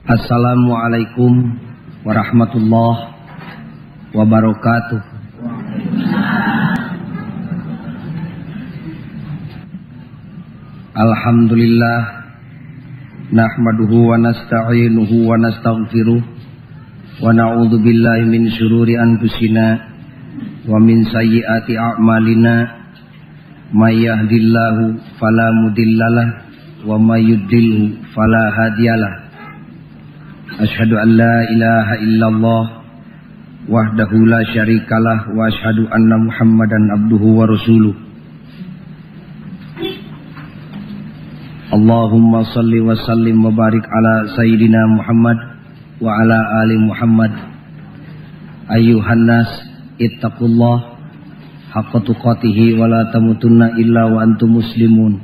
Assalamualaikum warahmatullahi wabarakatuh. Alhamdulillah nahmaduhu wa nasta'inuhu wa nastaghfiruh wa na'udzu billahi min syururi anfusina wa min sayyiati a'malina may yahdihillahu fala mudhillalah wa may yudlilhu fala hadiyalah. Asyhadu an la ilaha illallah wahdahu la syarikalah wa asyhadu anna Muhammadan abduhu wa rasuluh. Allahumma salli wa sallim wa barik ala sayyidina Muhammad wa ala ali Muhammad. Ayyuhan nas ittaqullah haqqa tuqatih wa la tamutunna illa wa antum muslimun.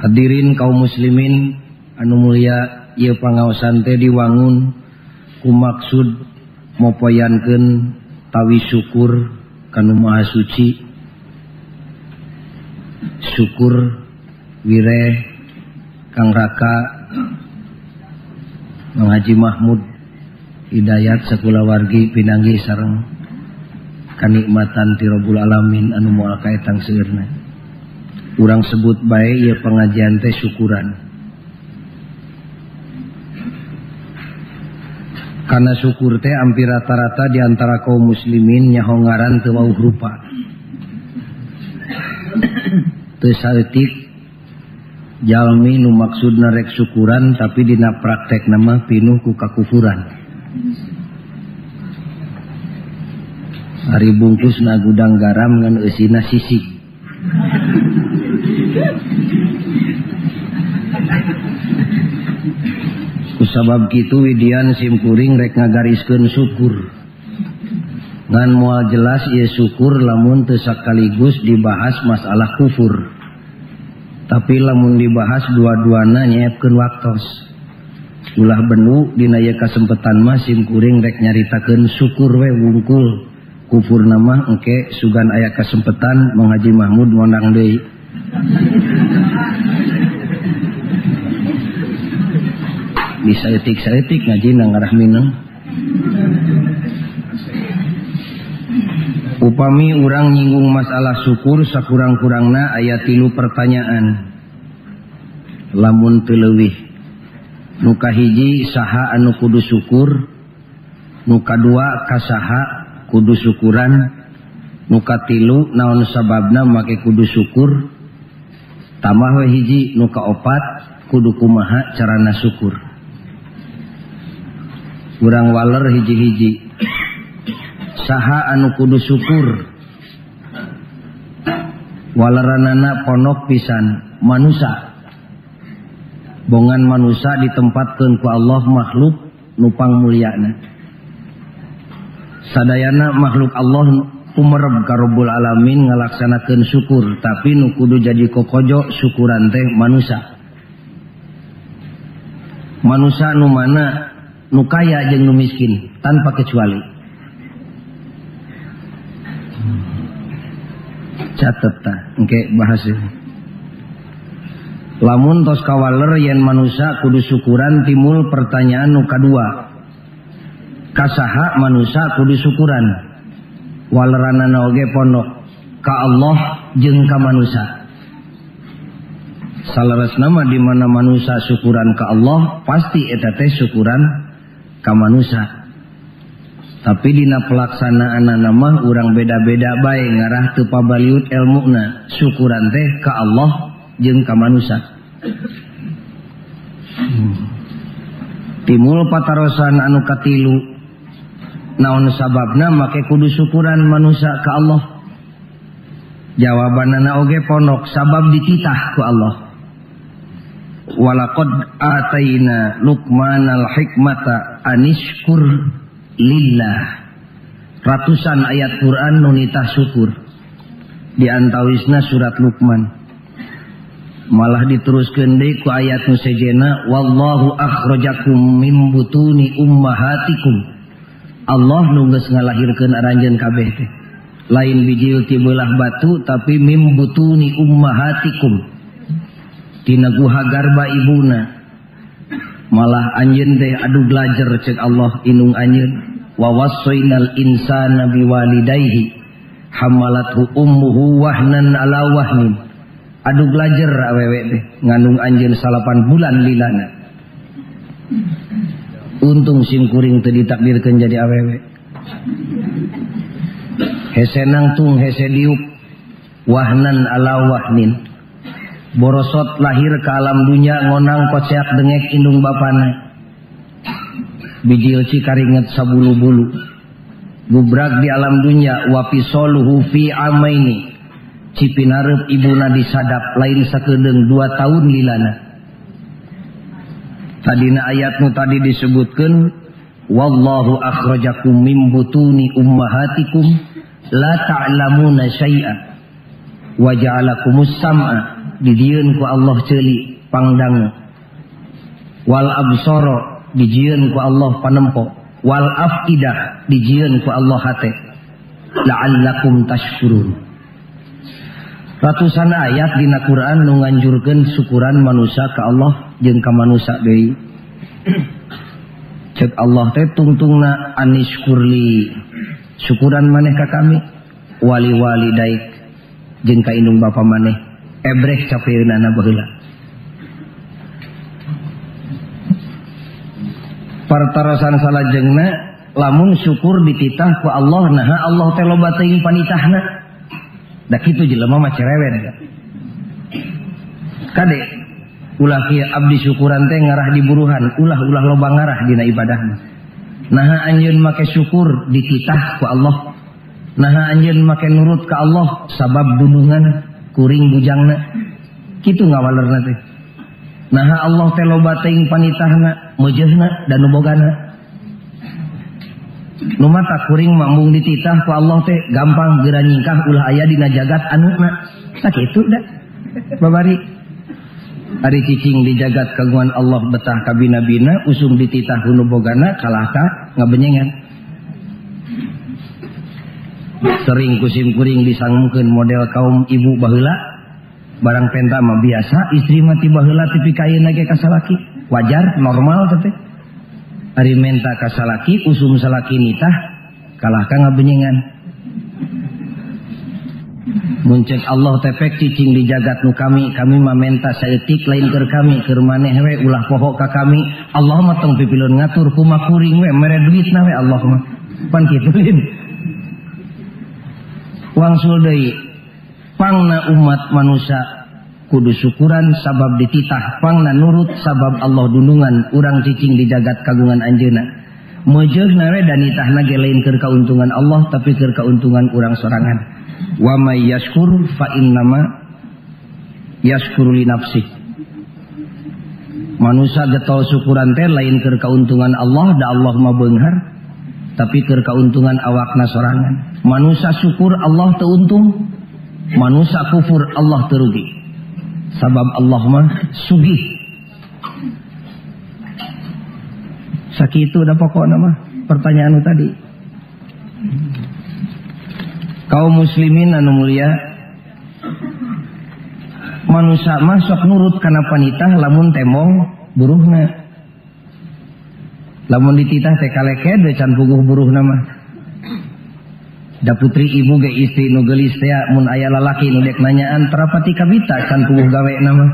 Hadirin kaum muslimin anu mulia, ieu pangaosan teh diwangun ku maksud mopoyankeun tawi syukur kanu Maha Suci, syukur wireh Kang Raka Mang Haji Mahmud Hidayat sakulawargi pinanggih sareng kanikmatan ti Rabbul Alamin anu moal kaetang seueurna. Urang sebut bae ieu pengajian teh syukuran. Karena syukur teh hampir rata-rata di antara kaum muslimin nyaho ngaran teu wauh rupa. Teu saeutik jalmi nu maksudna rek syukuran tapi dina praktekna mah pinuh ku kakufuran. Ari bungkusna gudang garam ngan eusina sisik. Kusabab kitu widian simkuring rek ngagariskeun syukur. Ngan moal jelas ieu syukur lamun teu sakaligus dibahas masalah kufur. Tapi lamun dibahas dua-duana nyeepkeun waktos. Ulah benu dina ieu kasempetan mah simkuring rek nyaritakeun syukur we wungkul. Kufur nama engke sugan aya kasempetan Mang Haji Mahmud ngondang deui. Bisa etik-etik ngaji nang ngarah mineng. Upami urang nyinggung masalah syukur sakurang-kurangna aya 3 pertanyaan. Lamun teu leuwih. Nu kahiji saha anu kudu syukur, nu kadua kasaha kudu syukuran, nu katilu naon sababna make kudu syukur, tambah we hiji nu kaopat kudu kumaha carana syukur. Urang waler hiji-hiji. Saha anu kudu syukur? Waleranana ponok pisan manusa. Bongan manusa ditempatkeun ku Allah makhluk nu pangmulyana. Sadayana makhluk Allah kumereb ka Rabbul Alamin ngalaksanakeun syukur, tapi nu kudu jadi kokojo syukuran teh manusa. Manusa nu mana? Nu kaya jeung nu miskin tanpa kecuali. Catet tah engke bahas ieu. Lamun tos kawaler yen manusa kudu syukuran timbul pertanyaan nu kadua. Kasaha manusa kudu syukuran? Waleranana oge pondok ka Allah jeung ka manusa. Saleresna mah di mana manusa syukuran ka Allah pasti eta teh syukuran ka manusa. Tapi dina pelaksanaanana mah urang beda-beda bae ngarah teu pabaliut elmuna. Syukuran teh ka Allah jeung ka manusa. Timul patarosan anu katilu, naon sababna make kudu syukuran manusa ka Allah? Jawabanana oge pondok, sabab dititah ku Allah. Walaqad ataina Luqmanal hikmata anishkur lillah. Ratusan ayat Quran nu nitah syukur. Di antawisna surat Luqman. Malah diteruskeun deui ku ayat nu sejenna, wallahu akhrajakum min butuni ummahatikum. Allah nu geus ngalahirkeun aranjeun kabeh teh. Lain bijil ti beulah batu tapi mim butuni ummahatikum. Tina guha garba ibuna. Malah anjeun teh adu belajar cek Allah inung anjeun wa wassaynal insana biwalidayhi hamalathu ummuhu wahnan ala wahnin. Adu belajar awewe teh ngandung anjeun 8 bulan lilana. Untung sim kuring teu ditakdirkeun jadi awewe. Hese nangtung hese diuk wahnan ala wahnin. Borosot lahir ke alam dunia ngonang koceak dengek indung bapana. Bijil cikaringet sabulu-bulu. Gubrak di alam dunia wapisoluhu fi amaini. Cipinareup ibuna disadap lain sakedeung 2 tahun lilana. Tadina ayat nu tadi disebutkeun wallahu akhrajakum mim butuni ummahatikum la ta'lamuna syai'a wa ja'alakumus sam'a. Dijieun ku Allah ceuli pangdang wal absara dijieun ku Allah panempo wal afidah dijieun ku Allah hate la'allakum tashkurun. Ratusan ayat dina Quran nu nganjurkeun syukuran manusia ka Allah jeung ka manusia deui. Cek Allah teh tungtungna anishkurli, syukuran maneh ka kami, wali-wali daik jeung ka indung bapa maneh. Ebreh capeunana baheula. Partarasan salajengna lamun syukur dititah ku Allah naha Allah teh loba teuing panitahna. Da kitu jelema mah cerewet. Kade ulah kieu abdi syukuran teh ngarah di buruhan, ulah-ulah loba ngarah dina ibadah mah. Naha anjeun make syukur dititah ku Allah. Naha anjeun make nurut ka Allah sabab dunungan kuring bujangna. Kitu ngawalerna teh. Naha Allah teh loba teuing panitahna, meujeuhna dan nu bogana. Nu mata kuring mambung dititah ku Allah teh gampang geura nyingkah ulah aya dina jagat anuna. Tah kitu da. Babari ari cicing di jagat kagungan Allah betah kabina-bina usum dititah ku nu bogana kalah ka ngabenyengan. Sering kusim kuring disangungkeun model kaum ibu baheula barang penta mah biasa istri mah ti baheula tepi ka ayeuna ge ka salaki wajar normal teh. Ari menta ka salaki usum salaki nitah kalah ka ngabenyengan. Mun cek Allah tepek cicing di jagat nu kami, kami mah menta saeutik lain keur kami keur maneh we ulah poho ka kami. Allah mah tong pipilun ngatur kumaha kuring we mere duitna we Allah mah pan kitu lin. Wangsul deui pangna umat manusia kudu syukuran sabab dititah, pangna nurut sabab Allah dunungan urang cicing di jagat kagungan anjeunna. Meujeuhna we dan nitahna ge lain keur kauntungan Allah tapi keur kauntungan urang sorangan. Wa may yashkur fa innama yashkuru li nafsi. Manusia getol syukuran teh lain keur kauntungan Allah da Allah mah beunghar tapi keur kauntungan awakna sorangan. Manusia syukur Allah teu untung, manusia kufur Allah teu rugi. Sabab Allah mah sugih. Sakitu da pokokna mah pertanyaan tadi. Kaum muslimin anu mulia, manusia mah sok nurut kana panitah lamun temong buruhna. Lamun dititah teh kaleked we can puguh buruhna mah. Da putri ibu ge istri nu geulis teh mun aya lalaki nu dek nanyaan terapati kabita can puguh gawena mah.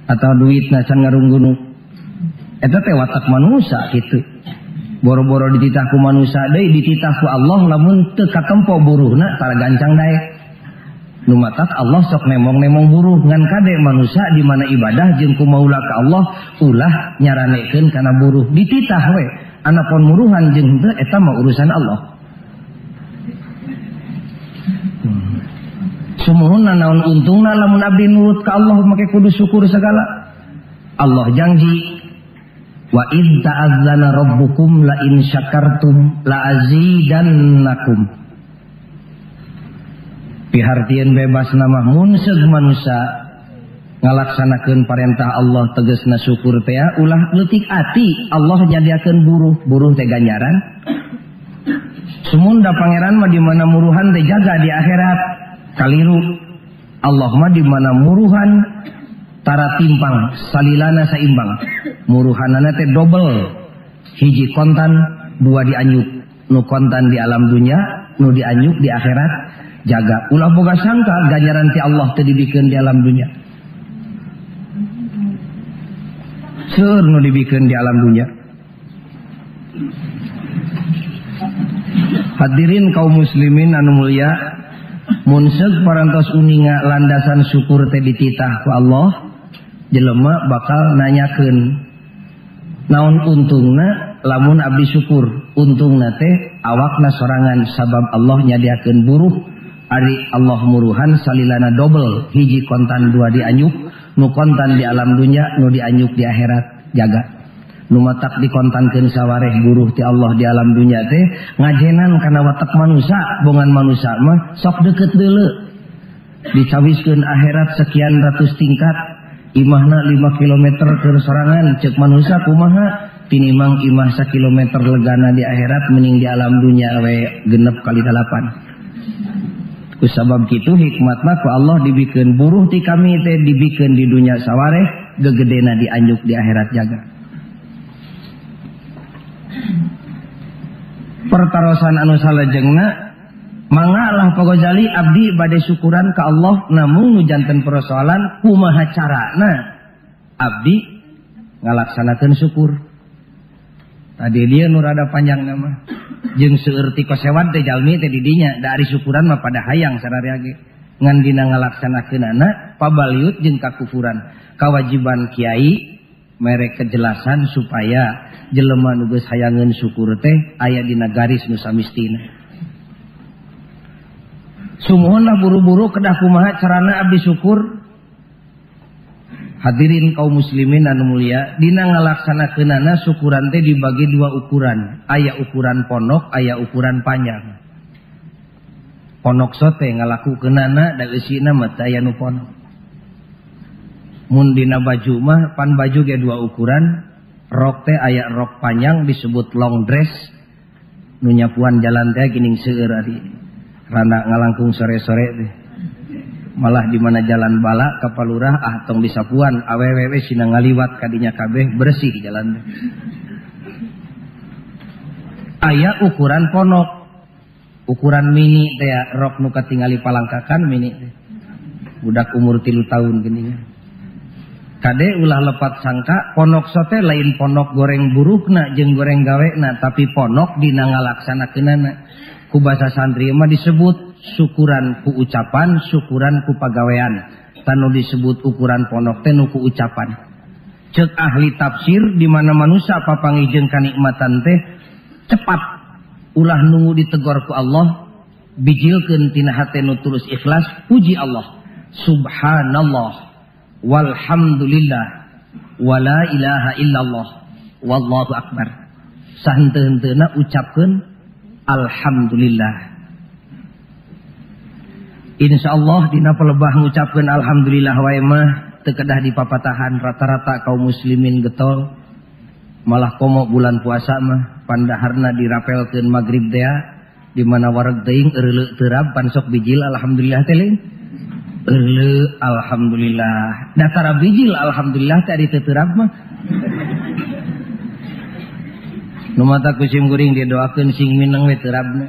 Atau duitna can ngarunggunuk. Eta teh watak manusia kitu. Boro-boro dititah ku manusia deui dititah ku Allah lamun teu katempo buruhna tara gancang daek. Nu matak Allah sok nemong-nemong buruh ngan kade manusia di mana ibadah jeung kumaula ka Allah ulah nyaranekeun kana buruh dititah we. Anapun muruhan jeung henteu eta mah urusan Allah. Sumuhunna naon untungna lamun abdi nurut ka Allah make kudu syukur segala. Allah janji wa id ta'azzana rabbukum la in syakartum la azidannakum. Pihartieun bebas nama mun seug manusia ngalaksanakeun parentah Allah tegasna syukur teh ulah leutik ati Allah nyadiakeun buruh, buruh teh ganjaran. Sumunda pangeran mah di mana muruhan teh jaga di akhirat. Kaliru Allah mah di mana muruhan Tara timpang salilana saimbang. Muruhanana teh dobel. Hiji kontan, dua dianyuk. Nu kontan di alam dunya, nu dianyuk di akhirat. Jaga ulah boga sangka ganjaran ti Allah teu dibikeun di alam dunya. Seueur nu dibikeun di alam dunya. Hadirin kaum muslimin anu mulia, mun seug parantos uninga landasan syukur teh dititah ku Allah, jelema bakal nanyakeun naon untungna lamun abdi syukur. Untungna teh awakna sorangan sabab Allah nyadiakeun buruh. Ari Allah muruhan salilana dobel, hiji kontan dua dianyuk, nu kontan di alam dunya, nu dianyuk di akhirat. Jaga nu matak dikontankeun sawareh buruh ti Allah di alam dunya teh ngajenan kana watak manusa, bongan manusa mah sok deket deuleu. Dicawiskeun akhirat sekian ratus tingkat, imahna 5 kilometer keur sorangan, ceuk manusa kumaha tinimang imah sakilometer legana di akhirat mending di alam dunya we genep kali 8. Kusabab kitu hikmatna ku Allah dibikeun buruh ti kami teh dibikeun di dunya sawareh gegedena dianjuk di akhirat. Jaga pertarosan anu salajengna, mangga lah Pak Ghazali abdi bade syukuran ka Allah, namun nu janten persoalan kumaha carana abdi ngalaksanakeun syukur. Tadi dia nu rada panjang nama jeung seueur ti kosewat teh jalmi teh di dinya, da ari syukuran mah pada hayang sararea ge. Ngan dina ngalaksanakeunana pabaliut jeung kakufuran. Kawajiban kiai mere kejelasan supaya jelema nu geus hayangeun syukur teh aya dina garis nu samistina. Sumuhunlah buru-buru kedah kumaha carana abdi syukur. Hadirin kaum muslimin anu mulia, dina ngalaksanakeunana syukuran teh dibagi dua ukuran, aya ukuran pondok, aya ukuran panjang. Pondok sote ngalakukeunana da eusina mah teu aya nu pondok. Mun dina baju mah pan baju ge dua ukuran, rok teh aya rok panjang disebut long dress, nu nyapuan jalan teh geuning seueur ari rana ngalangkung sore-sore teh. Malah di mana jalan bala ka palurah ah tong disapuan awewe sina ngaliwat kadinya kabeh bersih jalan teh. Aya ukuran ponok, ukuran mini teh rok nu katingali palangkakan mini teh. Budak umur 3 tahun geuning. Kade ulah lepat sangka ponok sote lain ponok goreng burukna jeung goreng gawena, tapi ponok dina ngalaksanakeunana. Ku basa santri mah disebut syukuran ku ucapan, syukuran ku pagawean. Tanu disebut ukuran ponok teh nu ku ucapan. Ceuk ahli tafsir di mana manusia papanggih jeung kanikmatan teh cepat ulah nunggu ditegor ku Allah, bijilkeun tina hate nu tulus ikhlas, puji Allah. Subhanallah walhamdulillah wala ilaha illallah wallahu akbar. Sahenteu-henteuna ucapkeun alhamdulillah. Insyaallah dina pelebah ngucapkeun alhamdulillah wae mah teu kedah dipapatahan rata-rata kaum muslimin getol. Malah komo bulan puasa mah pandaharna dirapelkeun magrib teh di mana wareg teuing eureuleuh terab pan sok bijil alhamdulillah teh leung. Eureuleuh alhamdulillah. Datara bijil alhamdulillah teh ari teu terab mah. Nu mata ku sim kuring didoakeun sing mineng we terabna.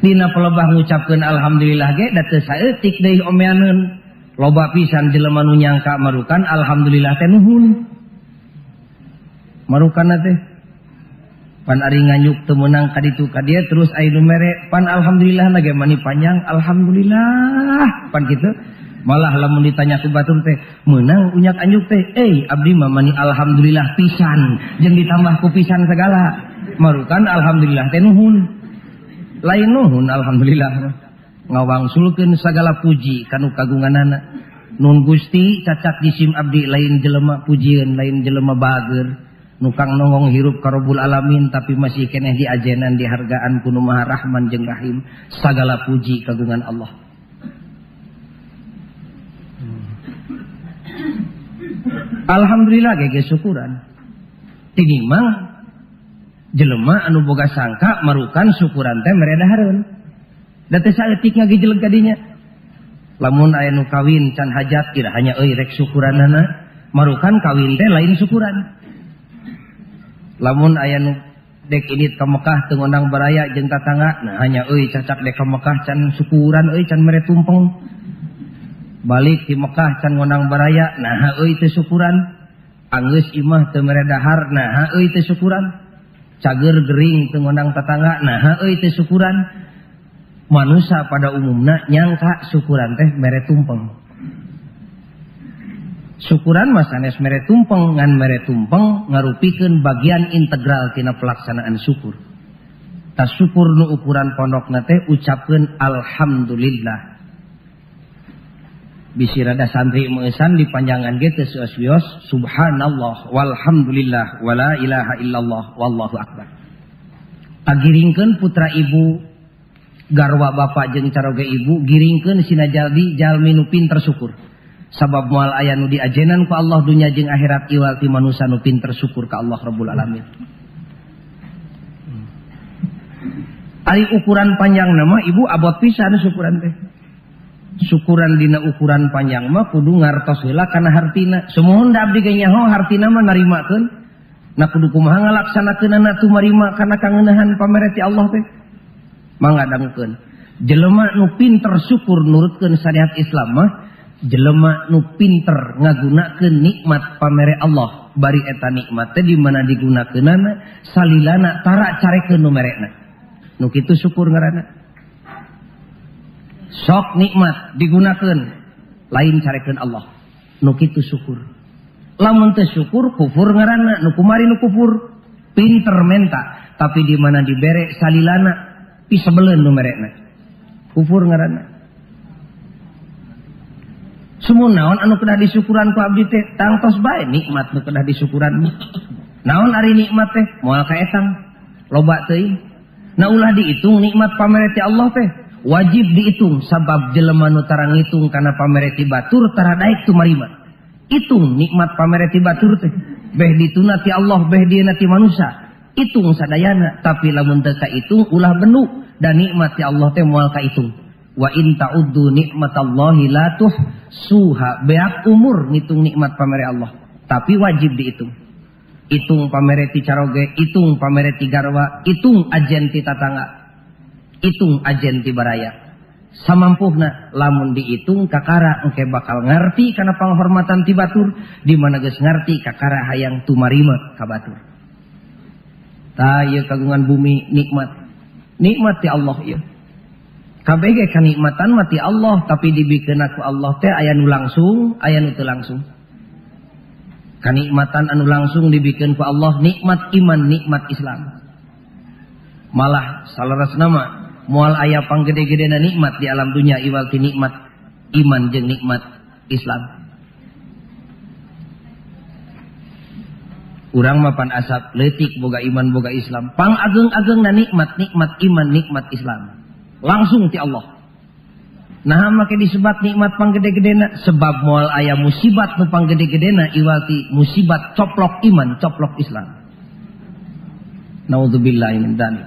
Dina pelebah ngucapkeun alhamdulillah ge da teu saeutik deui omeaneun. Loba pisan jelema nu nyangka marukan alhamdulillah teh nuhun. Marukanna teh pan ari nganyuk teu meunang ka ditu ka dieu terus aya nu mere pan alhamdulillah na ge mani panjang alhamdulillah pan kitu. Malah lamun ditanya ku batur teh meunang unyak anjuk teh abdi mah mani alhamdulillah pisan jeung ditambah ku pisan segala. Marukan alhamdulillah teh nuhun. Lain nuhun alhamdulillah ngawangsulkeun sagala puji kanu kagunganana. Nun Gusti cacak jisim abdi lain jelema pujieun lain jelema bager nukang nongong hirup ka Rabbul Alamin tapi masih keneh diajenan dihargaan ku Nu Maha Rahman jeung Rahim. Sagala puji kagungan Allah. Alhamdulillah ge syukuran. Tinimang jelema anu boga sangka marukan syukuran teh mere dahareun. Da teh saeutik ngagijeleg ka dinya. Lamun aya nu kawin can hajat iraha nya euy rek syukuranana, marukan kawin teh lain syukuran. Lamun aya nu dek init ka Mekah teu ngondang baraya jeung tatangga, nah hanya euy cacak dek ka Mekah can syukuran euy can mere tumpeng. Balik di Mekah can ngondang baraya, nah euy teu syukuran. Anggeus imah teu mere dahar, nah euy teu syukuran. Cager gering teu ngondang tatangga, nah euy teu syukuran. Manusia pada umumna nyangka syukuran teh mere tumpeng. Syukuran mah sanes mere tumpeng, ngan mere tumpeng ngarupikeun bagian integral tina pelaksanaan syukur. Tas syukur nu ukuran pondokna teh ucapkeun alhamdulillah. Bisi rada santri meusan dipanjangan ge teu seueus-wios subhanallah walhamdulillah wala ilaha illallah wallahu akbar. Agiringkeun putra ibu garwa bapak jeung caroge ibu giringkeun sina jaldi jalmi nu pinter syukur. Sabab moal aya nu diajenan ku Allah dunya jeung akhirat iwal ti manusa nu pinter syukur ka Allah Rabbul Alamin. Ari ukuran panjang nama ibu abot pisan syukuran teh. Syukuran dina ukuran panjang mah kudu ngartos heula kana hartina. Sumuhun da abdi ge nyaho hartina mah narimakeun. Na kudu kumaha ngalaksanakeunana tuh marima kana kangeunahan pamere ti Allah teh. Mangga dangukeun. Jelema nu pinter syukur nurutkeun syariat Islam mah jelema nu pinter ngagunakeun nikmat pamere Allah, bari eta nikmat teh di mana digunakeunana salilana tara carekeun nu merekna. Nu kitu syukur ngaranna. Sok nikmat digunakeun lain carekeun Allah. Nu kitu syukur. Lamun teu syukur kufur ngaranna, nu kumari nu kufur. Pinter menta tapi di mana dibere salilana pisebeleun nu merekna. Kufur ngaranna. Sumun naon anu kedah disyukuran ku abdi teh tangtos bae nikmat nu kedah disyukuran. Naon ari nikmat teh moal kaetang loba teuing. Nah ulah dihitung nikmat pamere ti Allah teh wajib dihitung sabab jelema nu tara ngitung kana pamere ti batur tara daek tumarima. Hitung nikmat pamere ti batur teh beh dituna ti Allah beh dieuna ti manusa. Hitung sadayana tapi lamun teu kahitung ulah benuk dan nikmat ti Allah teh moal kahitung. Wa in ta'uddu nikmatallahi la tuhsuha. Beak umur ngitung nikmat pamere Allah tapi wajib dihitung. Hitung pamere ti caroge, hitung pamere ti garwa, hitung ajen ti tatangga, hitung ajen ti baraya. Samampuhna lamun dihitung kakara engke bakal ngarti kana panghormatan ti batur, di mana geus ngarti kakara hayang tumarima ka batur. Tah ieu kagungan bumi nikmat. Nikmat ti Allah ieu. Kabeh ge kanikmatan mah ti Allah tapi dibikeun ku Allah teh aya nu langsung, aya nu teu langsung. Kanikmatan anu langsung dibikeun ku Allah nikmat iman, nikmat Islam. Malah saleresna mah moal aya panggede-gedena nikmat di alam dunia iwal ti nikmat iman jeung nikmat Islam. Urang mah pan asap leutik boga iman boga Islam. Pang ageng-agengna nikmat, nikmat iman, nikmat Islam. Langsung ti Allah. Nah make disebat nikmat panggede-gedena sebab moal aya musibat nu panggede-gedena iwal ti musibat coplok iman, coplok Islam. Naudzubillah min dzalik.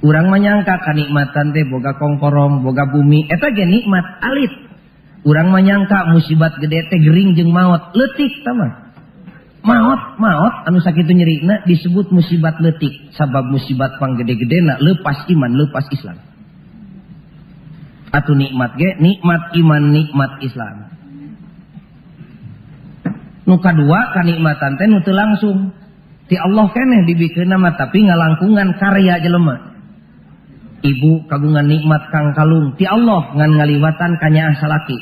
Urang manyangka kanikmatan teh boga kongkorong, boga bumi, eta ge nikmat alit. Urang manyangka musibat gede teh gering jeung maot, leutik tah mah. Maot, maot anu sakitu nyerina disebut musibat leutik sabab musibat panggede-gedena leupas iman, leupas Islam. Atuh nikmat ge nikmat iman, nikmat Islam. Nu kadua kanikmatan teh nu teu langsung ti Allah keneh dibikeunna mah tapi ngalangkungan karya jelema. Ibu kagungan nikmat kang kalung ti Allah ngan ngaliwatan kanyaah salaki.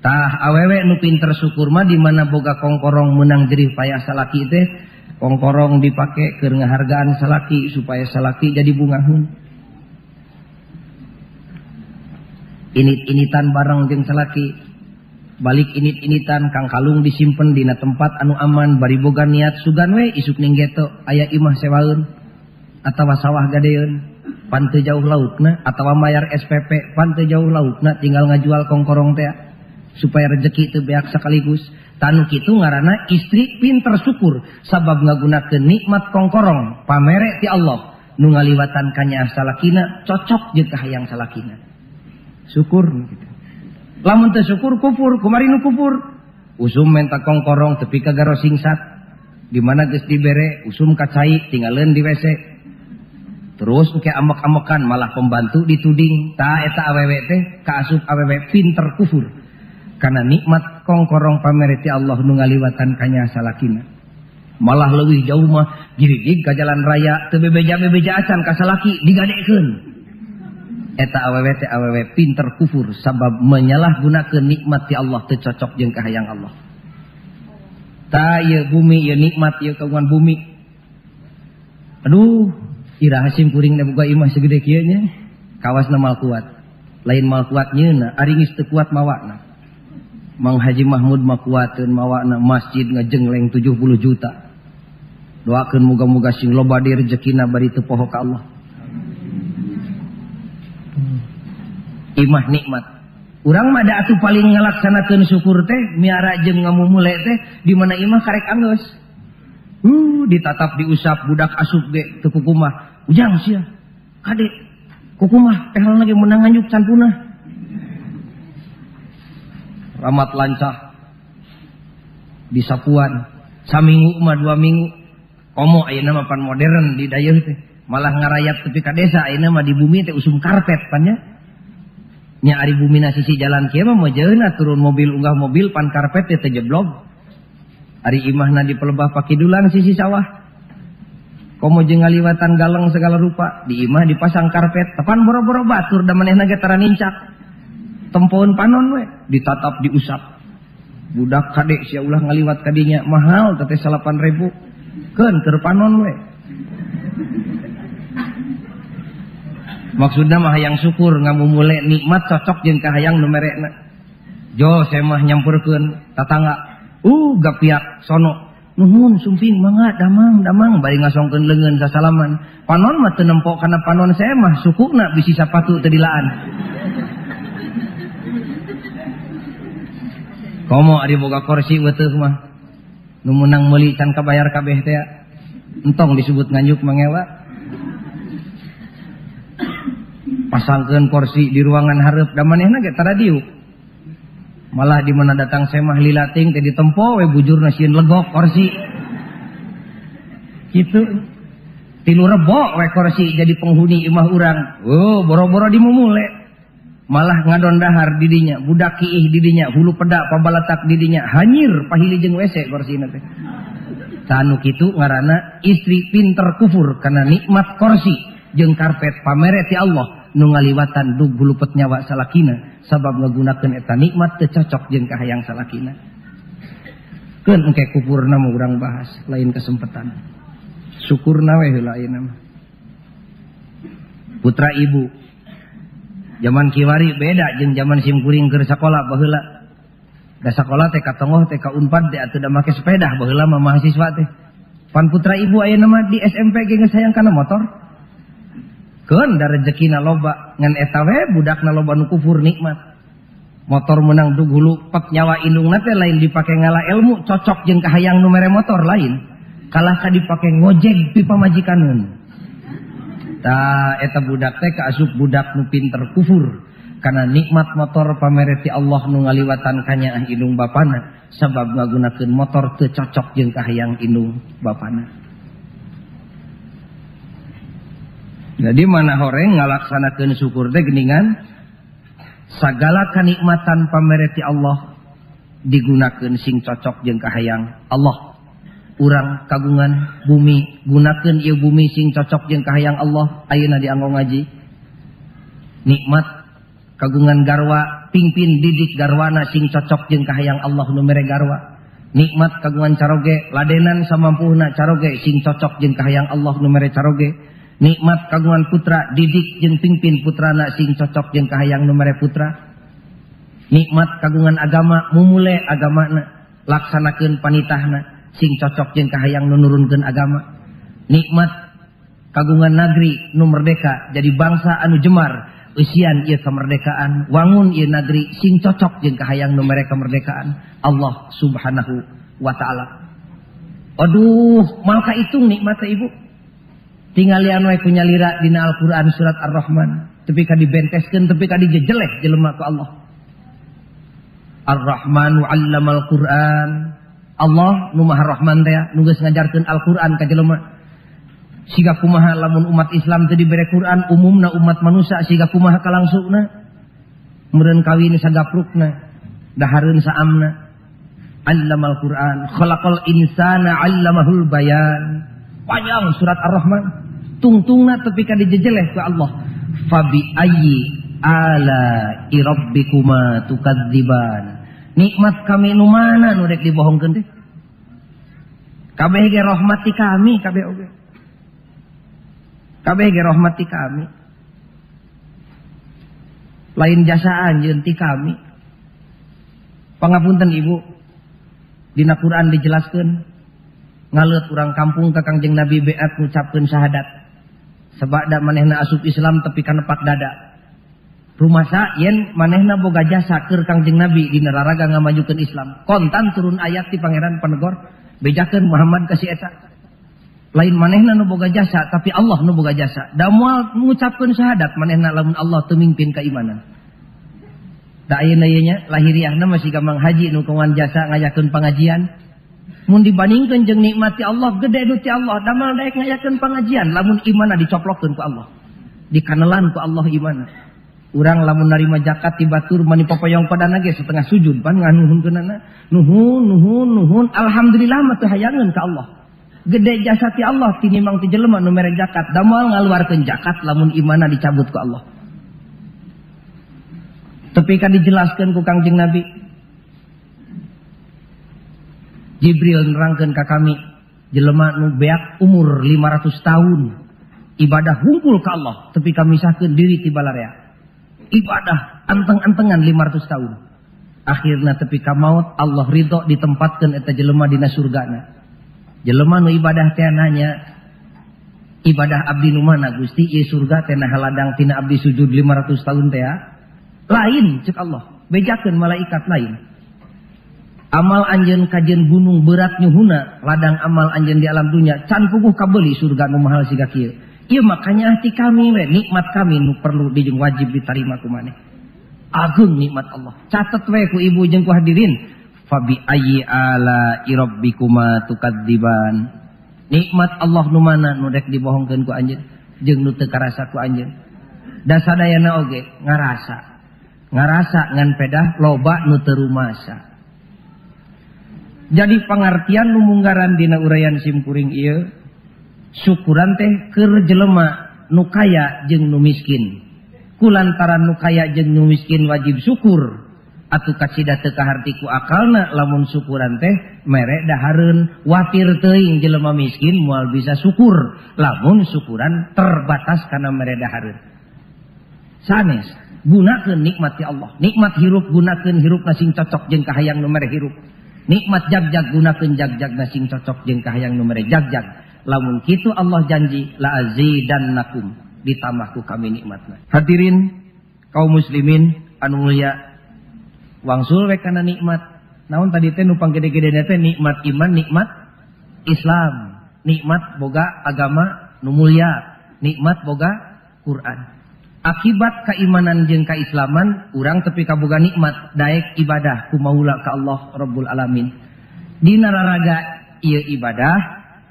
Tah awewe nu pinter syukur mah di mana boga kongkorong meunang jerih payah salaki teh, kongkorong dipake keur ngahargaan salaki supaya salaki jadi bungahun. Init-initan bareng jeung salaki, balik init-initan kang kalung disimpen dina tempat anu aman bari boga niat sugan we isuk ning geto aya imah sewaeun atawa sawah gadeeun pan teu jauh lautna atawa mayar SPP pan teu jauh lautna tinggal ngajual kongkorong teh supaya rezeki teu beak sekaligus. Tanu kitu ngaranna istri pinter syukur sabab ngagunakeun nikmat kongkorong pamere ti Allah nu ngaliwatan kanyaah salakina cocok jeung kahayang salakina. Syukur gitu. Lamun teu syukur kufur, kumari nu kufur. Usum menta kongkorong tepi ka garo singsat. Di mana geus dibere usum ka cai tinggaleun di WC. Terus engke ambek-ambekan malah pembantu dituding. Ta eta awewe teh kaasup awewe pinter kufur. Karena nikmat kongkorong pamere ti Allah nu ngaliwatan kanya salakina. Malah leuwih jauh mah girigig ka jalan raya teu bebeja-bebeja acan ka salaki digadekeun. Eta awewe teh awewe pinter kufur sabab menyalahgunakeun nikmat ti Allah teu cocok jeung kahayang Allah. Ta ieu bumi ieu nikmat ieu kagungan bumi. Aduh, iraha sim kuring da boga imah segede kieu nya. Kawasna mal kuat. Lain mal kuat nyeuna, ari geus teu kuat mawana. Mang Haji Mahmud mah kuateun mawana masjid ngajengleng 70 juta. Doakeun muga-muga sing loba deui rezekina bari teu poho ka Allah. Imah nikmat. Urang mah da atuh paling ngalaksanakeun syukur teh miara jeung ngamumule teh di mana imah karek anggeus. Ditatap diusap budak asup ge teu kukumah. Ujang sia. Kade kukumah tehalna ge meunang nganjuk can punah. Ramat lancah disapuan saminggu mah 2 minggu. Komo ayeuna mah pan modern di dayeuh teh. Malah ngarayap tepi ka desa ayeuna mah di bumi teh usum karpet pan nya. Nya ari bumina sisi jalan kieu mah mojeuna turun mobil unggah mobil pan karpet teh jeblog. Ari imahna di pelebah pakidulan sisi sawah. Komo jeung ngaliwatan galeng segala rupa di imah dipasang karpet tepan boro-boro batur da manehna ge tara nincak. Tempoeun panon we ditatap diusap. Budak kade sia ulah ngaliwat ka dinya mahal teh 8.000. Keun keur panon we. Maksudna mah hayang syukur ngamumule nikmat cocok jeung kahayang nu merekna. Jo semah nyampurkeun tatangga. Gapiak sono. Nuhun sumping mangga damang damang bari ngasongkeun leungeun sasalaman. Panon mah teu nempo kana panon semah sukuna bisi sapatu teu dilaan. Komo ari boga kursi weteuh mah. Nu meunang meuli can kabayar kabeh teh. Entong disebut nganjuk mangewa. Pasangkeun kursi di ruangan hareup da manehna ge tara diuk. Malah di mana datang semah lilating teh ditempo we bujurna sieun legok kursi. Kitu. Tilu rebo we kursi jadi penghuni imah urang. Oh, boro-boro dimumule. Malah ngadon dahar didinya, budak kiih didinya, hulu pedak pabalatak didinya, hanyir pahili jeung WC kursina teh. Tanu kitu ngaranna istri pinter kufur karena nikmat kursi jeung karpet pamere ti Allah nu ngaliwatan dug bulupet nyawa salakina sabab ngagunakeun eta nikmat teu cocok jeung kahayang salakina. Keun engke kufurna mah urang bahas lain kesempatan. Syukurna we heula ayeuna mah. Putra ibu zaman kiwari beda jeung zaman simkuring keur sakola baheula. Da sakola teh ka tonggoh teh ka Unpad teh atuh da make sepeda baheula mah mahasiswa teh. Pan putra ibu ayeuna mah di SMP ge geus hayang kana motor. Keun da rezekina loba ngan eta we budakna loba nu kufur nikmat. Motor menang dug hulu pek nyawa indungna teh lain dipake ngala ilmu cocok jeung kahayang nu mere motor lain. Kalah ka dipake ngojek pi pamajikaneun. Ta eta budak teh kaasup budak nu pinter kufur karena nikmat motor pamere ti Allah nu ngaliwatan kanyaah indung bapana sabab ngagunakeun motor teu cocok jeung kahayang indung bapana. Jadi mana horeng ngalaksanakeun syukur teh geuningan sagala kanikmatan pamere ti Allah digunakeun sing cocok jeung kahayang Allah. Urang kagungan bumi gunakeun ieu bumi sing cocok jeung kahayang Allah ayeuna dianggo ngaji. Nikmat kagungan garwa pingpin didik garwana sing cocok jeung kahayang Allah nu mere garwa. Nikmat kagungan caroge ladenan samampuhna caroge sing cocok jeung kahayang Allah nu mere caroge. Nikmat kagungan putra didik jeung pingpin putrana sing cocok jeung kahayang nu mere putra. Nikmat kagungan agama mumule agamana laksanakeun panitahna sing cocok jeung kahayang nu nurunkeun agama. Nikmat kagungan nagri nu merdeka jadi bangsa anu jemar eusian ieu kemerdekaan wangun ieu nagri sing cocok jeung kahayang nu mere kemerdekaan Allah Subhanahu wa taala. Aduh, maka hitung nikmat teh ibu. Tinggalian we ku nyalira dina Al-Qur'an surat Ar-Rahman. Tepi ka dibenteskeun, tepi ka dijejeleh jelema ku Allah. Ar-Rahmanu 'allamal Qur'an. Allah nu Maha Rahman teh nu geus ngajarkeun Al-Qur'an ka jelema. Siga kumaha lamun umat Islam teu dibere Qur'an, umumna umat manusia siga kumaha kalangsungna. Meureun kawin sagaprukna, dahareun saamna. Allamal Qur'an, khalaqal insana 'allamahul bayan. Panjang surat Ar-Rahman. Tungtungna tepi ka dijejeleh ku Allah. Fabi ayyi ala rabbikuma tukadziban. Nikmat kami nu mana nu rek dibohongkeun teh? Kabeh ge rahmat ti kami, kabeh oge. Kabeh ge rahmat ti kami. Lain jasa anjeun ti kami. Pangapunten Ibu, dina Quran dijelaskeun ngaleut urang kampung ka Kangjeng Nabi beat ngucapkeun syahadat. Sabada manehna asup Islam tepi ka nepak dada. Rumasa yen manehna boga jasa keur Kangjeng Nabi dina raraga ngamajukeun Islam. Kontan turun ayat ti Pangeran Panegor bejakeun Muhammad ka si eta. Lain manehna nu boga jasa tapi Allah nu boga jasa. Da moal ngucapkeun syahadat manehna lamun Allah teu mingpin keimanan. Da ayeuna ieu nya lahiriahna masih gampang haji nu kawan jasa ngayakeun pangajian. Mun dibandingkeun jeung nikmat ti Allah gede nu ti Allah, damal daek ngayakeun pangajian lamun imanna dicoplokkeun ku Allah. Dikanelan ku Allah imanna. Urang lamun narima zakat ti batur mani popoyong padana ge setengah sujud pan nganuhunkeunana. Nuhun nuhun nuhun alhamdulillah mah teu hayangeun ka Allah. Gede jasa ti Allah tinimang ti jelema nu mere zakat, da moal ngaluarkeun zakat lamun imanna dicabut ku Allah. Tapi kan dijelaskeun ku Kangjeng Nabi. Jibril nerangkeun ka kami jelema nu beak umur 500 tahun ibadah hungkul ka Allah tapi kami misahkeun diri ti balarea. Ibadah anteng-antengan 500 tahun. Akhirna tepi ka maut Allah ridho ditempatkeun eta jelema dina surgana. Jelema nu ibadah teh nanya, ibadah abdi nu mana Gusti? Ieu surga teh nah ladang tina abdi sujud 500 tahun teh. Lain cek Allah, bejakeun malaikat lain. Amal anjeun kajeun gunung berat nyuhuna, ladang amal anjeun di alam dunya can puguh kabeuli surga nu mahal siga kieu. Ieu makanya hati kami we, nikmat kami nu perlu dijung wajib diterima ku maneh. Agung nikmat Allah. Catet we ku ibu jeung ku hadirin. Fabi ayyi ala rabbikuma tukadziban. Nikmat Allah nu mana nu rek dibohongkeun ku anjeun jeung nu teu karasa ku anjeun. Da sadayana oge ngarasa. Ngarasa ngan pedah loba nu teu rumasa. Jadi pangartian nu munggaran dina uraian simkuring ieu, syukuran teh keur jelema nu kaya jeung nu miskin. Kulantaran nu kaya jeung nu miskin wajib syukur. Atuh kacida teu kaharti ku akalna lamun syukuran teh mere dahareun watir teuing jelema miskin moal bisa syukur lamun syukuran terbatas kana mere dahareun. Sanes gunakeun nikmat ti Allah. Nikmat hirup gunakeun hirup sing cocok jeung kahayang nu mere hirup. Nikmat jagjag gunakeun jagjag sing cocok jeung kahayang nu mere jagjag. Lamun kitu Allah janji la azidannakum, ditambah ku kami nikmatna. Hadirin kaum muslimin anu mulia, wangsul we kana nikmat. Naon tadi teh nu panggede-gedena teh nikmat iman, nikmat Islam, nikmat boga agama nu mulia, nikmat boga Quran. Akibat keimanan jeung keislaman, urang tepi kaboga nikmat daek ibadah ku maula ka Allah Rabbul Alamin. Dina raraga ieu ibadah,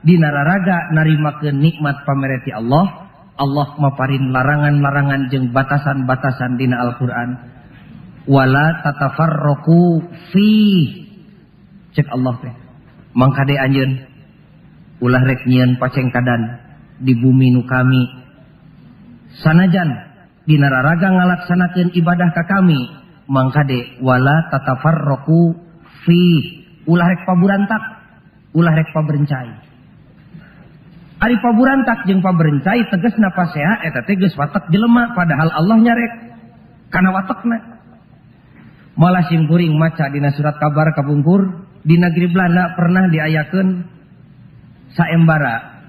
dina raraga narimakeun nikmat pamere ti Allah, Allah maparin larangan-larangan jeung batasan-batasan dina Al-Qur'an. Wala tatafarraqu fi, cek Allah teh. Mangkade anjeun ulah rek nyieun pacengkadan di bumi nu kami. Sanajan dina raraga ngalaksanakeun ibadah ka kami, mangkade wala tatafarraqu fi, ulah rek paburantak, ulah rek paberencai. Ari paburantak jeung paberencai tegasna pasea eta teh geus watek jelema, padahal Allah nyarek kana watekna. Malah simkuring maca dina surat kabar kapungkur di negeri Belanda pernah diayakeun saembara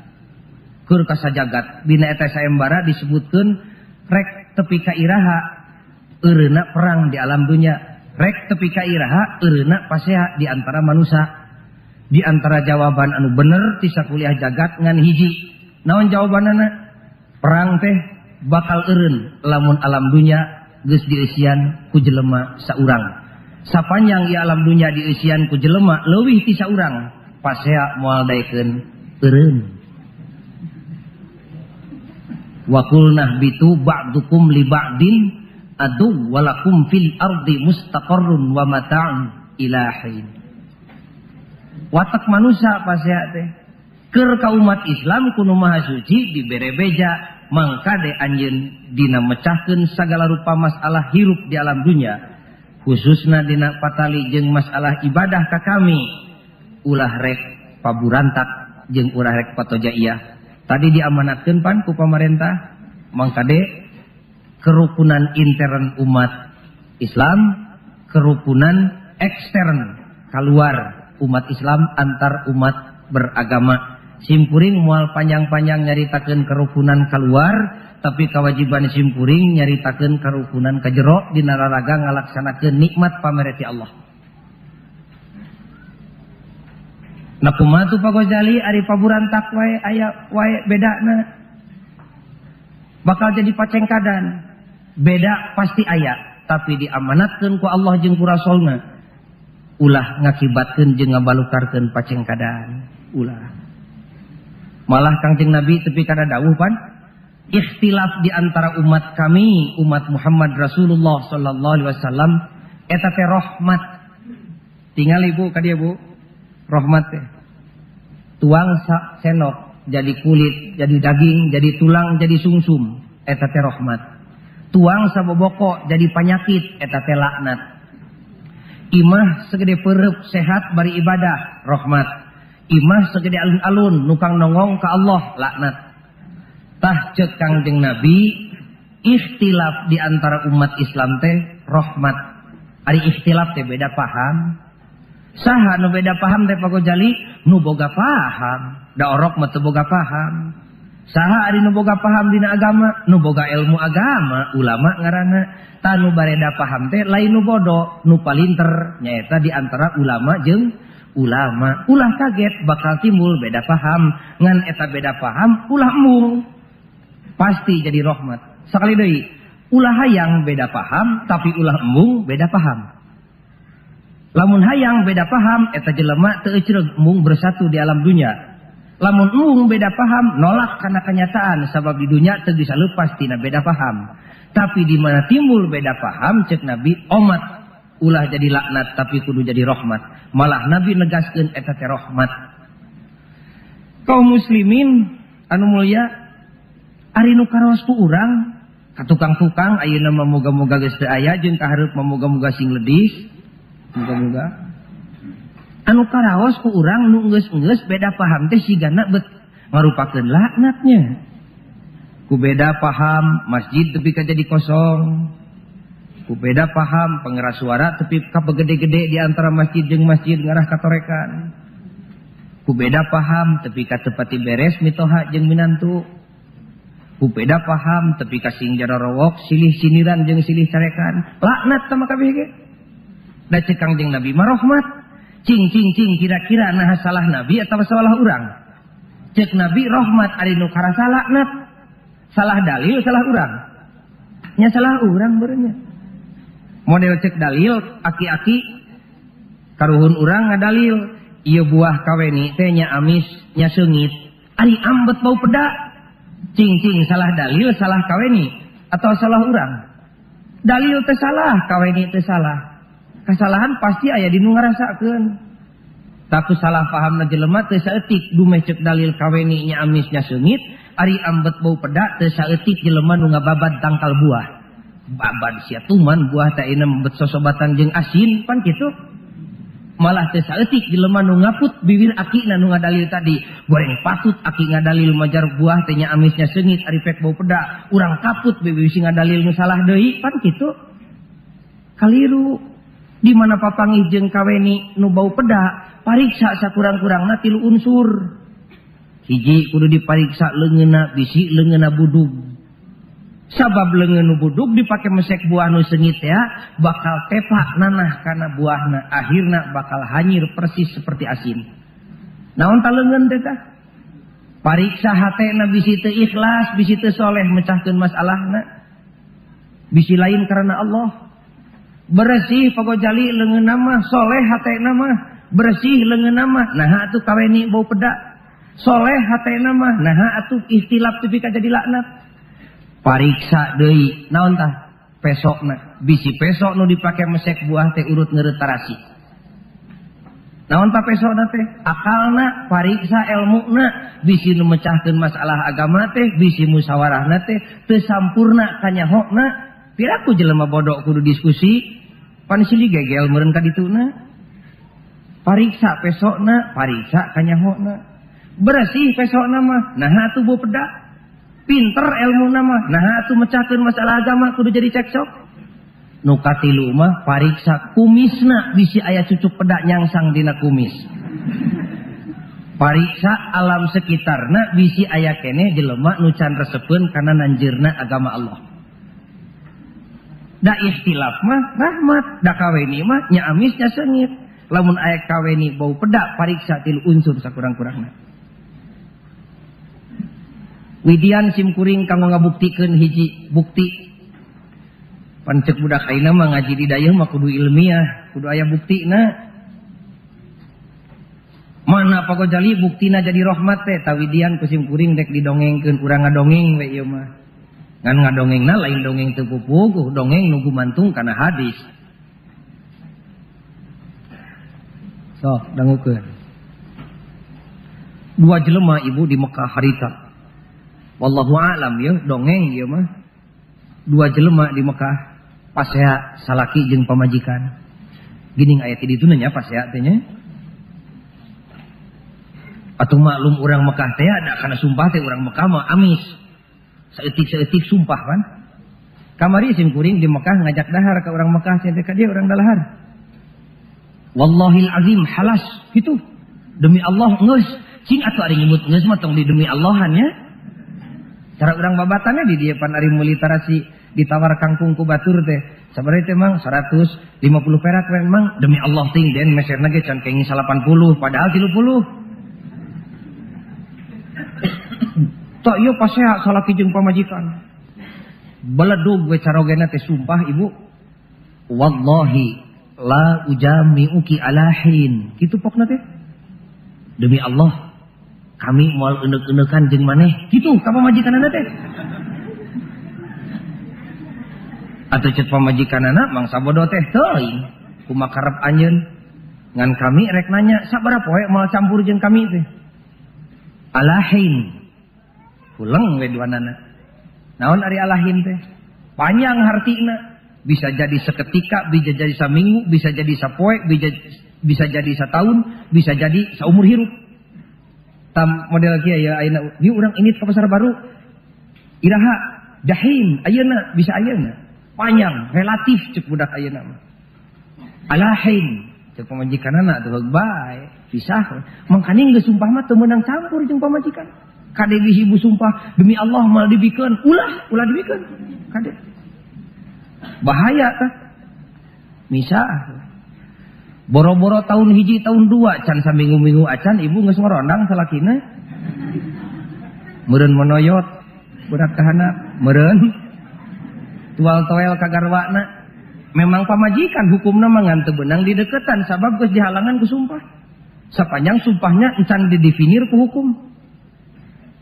keur kasajagat. Dina eta saembara disebutkeun rek tepi ka iraha eureuna perang di alam dunya, rek tepi ka iraha eureuna pasea di antara manusia. Di antara jawaban anu bener ti sakuliah jagat ngan hiji. Naon jawabanana? Perang teh bakal eureun lamun alam dunya geus dieusian ku jelema saurang. Sapanjang ieu alam dunya dieusian ku jelema leuwih ti saurang, pasea moal daekeun eureun. Wa qulna bitu ba'dukum li ba'din adu walakum fil ardi mustaqarrun wa mata'un ilahin. Watak manusia pasea teh keur ka umat Islam kuno maha suci dibere beja mangkade anjeun dina mecahkeun sagala rupa masalah hirup di alam dunya, khususna dina patali jeung masalah ibadah ka kami, ulah rek paburantak jeung ulah rek patojaiyah. Tadi diamanatkeun pan ku pamarentah mangkade kerukunan intern umat Islam, kerukunan ekstern keluar umat Islam antar umat beragama. Simkuring moal panjang-panjang nyaritakeun kerukunan keluar, tapi kewajiban simkuring nyaritakeun kerukunan ka jero dina raraga ngalaksanakeun nikmat pamereti Allah. Nah kumaha tuh Pak Ghazali ari paburantak wae aya wae bedana. Bakal jadi pacengkadan. Beda pasti aya, tapi diamanatkeun ku Allah jeung ku Rasulna. Ulah ngakibatkeun jeung ngabalukarkeun pacengkadan. Ulah. Malah Kangjeng Nabi tepi kada dawuh pan, ikhtilaf di antara umat kami, umat Muhammad Rasulullah sallallahu alaihi wasallam eta teh rahmat. Tinggal ibu ka dieu Bu. Rahmat teh. Tuang senok jadi kulit, jadi daging, jadi tulang, jadi sungsum, eta teh rahmat. Tuang saboboko jadi panyakit, eta teh laknat. Imah segede perep sehat bari ibadah, rahmat. Imah segede alun-alun nukang nongong ka Allah, laknat. Tah ceuk Kangjeng Nabi, ikhtilaf di antara umat Islam teh rahmat. Ari ikhtilaf teh beda paham. Saha nu beda paham teh Pak Ghazali? Nu boga paham. Da orok mah teu boga paham. Saha ari nu boga paham dina agama? Nu boga ilmu agama, ulama ngaranna. Tah nu bareda paham teh lain nu bodoh, nu palinter nyaeta di antara ulama jeung ulama. Ulah kaget bakal timbul beda paham, ngan eta beda paham ulah embung. Pasti jadi rahmat. Sakali deui, ulah hayang beda paham tapi ulah embung beda paham. Lamun hayang beda paham eta jelema teu ecreug embung bersatu di alam dunya. Lamun embung beda paham nolak kana kenyataan sabab di dunya teu bisa lepas tina beda paham. Tapi di mana timbul beda paham ceuk Nabi omat ulah jadi laknat tapi kudu jadi rahmat. Malah Nabi negaskeun eta teh rahmat. Kaum muslimin anu mulia, ari nu karaos ku urang ka tukang-tukang ayeuna mah moga-moga geus teu aya jeung ka hareup mah moga-moga sing ledis. Moga-moga anu karaos ku urang nu geus-geus beda paham teh sigana bet ngarupakeun laknatnya. Ku beda paham masjid tepi ka jadi kosong. Ku beda paham pengeras suara tepi ka begede-gede di antara masjid jeung masjid ngarah katorekan. Ku beda paham tepi ka tepati beres mitoha jeung minantu. Ku beda paham tepi ka sing jarorowok silih siniran jeung silih carekan. Laknat tah mah kabeh ge. Da ceuk Kangjeng Nabi mah rahmat. Cing cing cing kira-kira nah salah Nabi atau salah urang? Ceuk Nabi rahmat ari nu karasa laknat. Salah dalil salah urang. Nya salah urang berenya. Model cek dalil aki-aki karuhun urang ngadalil ieu buah kaweni teh nya amis nya seungit. Ari ambet bau peda. Cing cing salah dalil salah kaweni atau salah urang? Dalil teh salah, kaweni teh salah. Kesalahan pasti aya di nu ngarasakeun. Tapi salah pahamna jelema teu saeutik dumeh ceuk dalil kaweni nya amis nya seungit, ari ambet bau peda teu saeutik jelema nu ngababad tangkal buah. Babad sia tuman buah teh ayeuna bet sosobatan jeung asin pan kitu. Malah teu saeutik jelema nu ngaput bibir akina nu ngadalil tadi. Goreng patut aki ngadalil majar buah teh nya amis nya seungit ari pek bau peda. Urang kaput bibir si ngadalil nu salah deui pan kitu. Kaliru. Di mana papanggih jeung kaweni nu bau peda, pariksa sakurang-kurangna 3 unsur. Hiji kudu dipariksa leungeunna bisi leungeunna budug. Sabab leungeun nu budug dipake mesek buah nu seungit ya, bakal tepak nanah kana buahna, akhirna bakal hanyir persis seperti asin. Naon ta leungeun teh tah? Pariksa hatena bisi teu ikhlas, bisi teu soleh mecahkeun masalahna. Bisi lain karena Allah. Bersih Pak Gojali leungeunna mah, soleh hatena mah, bersih leungeunna mah, naha atuh kaweni bau pedak. Soleh hatena mah, naha atuh ikhtilaf tepi ka jadi laknat. Pariksa deui, naon tah? Pesokna, bisi pesok nu dipake mesek buah teh urut ngeureut tarasi. Naon tah pesokna teh? Akalna, pariksa elmuna, bisi nu mecahkeun masalah agama teh, bisi musyawarahna teh teu sampurna kanyahokna. Piraku jelema bodoh kudu diskusi, pan silih gegel meureun ka dituna. Pariksa pesokna, pariksa kanyahokna. Bersih pesokna mah, naha atuh bau pedak. Pinter elmuna mah, naha atuh mecahkeun masalah agama kudu jadi cekcok. Nu katilu mah pariksa kumisna, bisi aya cucuk pedak nyangsang dina kumis. Pariksa alam sekitarna, bisi aya keneh jelema nu can resepeun kana nanjeurna agama Allah. Da ikhtilaf mah rahmat, da kaweni mah nya amis nya seungit. Lamun aya kaweni bau pedak pariksa tilu unsur sakurang-kurangna. Widian simkuring kanggo ngabuktikeun hiji bukti. Pan ceuk budak ayeuna mah ngaji di dayeuh mah kudu ilmiah, kudu aya buktina. Mana Pak Gojali buktina jadi rahmat teh, tawidian ku simkuring dek didongengkeun, urang ngadongeng we ieu mah. Ngan ngadongengna lain dongeng teu pupuguh, dongeng nu gumantung kana hadis. Sok dangukeun. Dua jelema ibu di Mekah harita. Wallahu a'lam ya, dongeng ieu mah. Dua jelema di Mekah pasea salaki jeung pamajikan. Geuning aya ti ditu nya pasea teh nya. Atuh maklum urang Mekah teh ada kana sumpah teh urang Mekah mah amis. Saeutik-saeutik sumpah kan. Kamari sim kuring di Mekah ngajak dahar ka urang Mekah cenah ka dia urang dalahar. Wallahil azim halas gitu. Demi Allah geus. Cing atuh ari nyebut geus mah tong di demi Allahan nya. Cara urang babatannya di dieu pan ari meuli tarasi ditawar kangkung ku batur teh. Sabaraha teh mang 150 perak we mang demi Allah ting den meserna ge can kenging 80 padahal 30. Tak ieu pasea salaki jeung pamajikan. Beledug we carogena teh sumpah ibu. Wallahi la ujami'uki alahin. Kitu pokna teh. Demi Allah kami moal euneukeun-eunekan jeung maneh. Kitu ka pamajikanana teh. Atuh ceuk pamajikanana mangsa bodoh teh teuing. Kumaha karep anjeun? Ngan kami rek nanya sabaraha poe moal campur jeung kami teh. Alahin. Huleng we duanana. Naon ari alahin teh? Panjang hartina. Bisa jadi seketika, bisa jadi saminggu, bisa jadi sapoe, bisa jadi satahun, bisa jadi saumur hirup. Tam model kieu ya ayeuna ieu urang ini ke pasar baru. Iraha jahim ayeuna bisa ayeuna. Panjang, relatif ceuk budak ayeuna mah. Alahin ceuk pamajikanana teh bae, pisah. Mangkaning geus sumpah mah teu meunang campur jeung pamajikan. Kade ibu sumpah demi Allah mal dibikeun, ulah ulah dibikeun. Kade. Bahaya tah. Misah. Boro-boro tahun hiji tahun dua can saminggu-minggu acan ibu geus ngorondang salakina. Meureun monoyot budak kahanap, meureun tual-toel ka garwana. Memang pamajikan hukumna mah ngan teu beunang dideketan sabab geus dihalangan ku sumpah. Sapanjang sumpahnya encan didefinir ku hukum.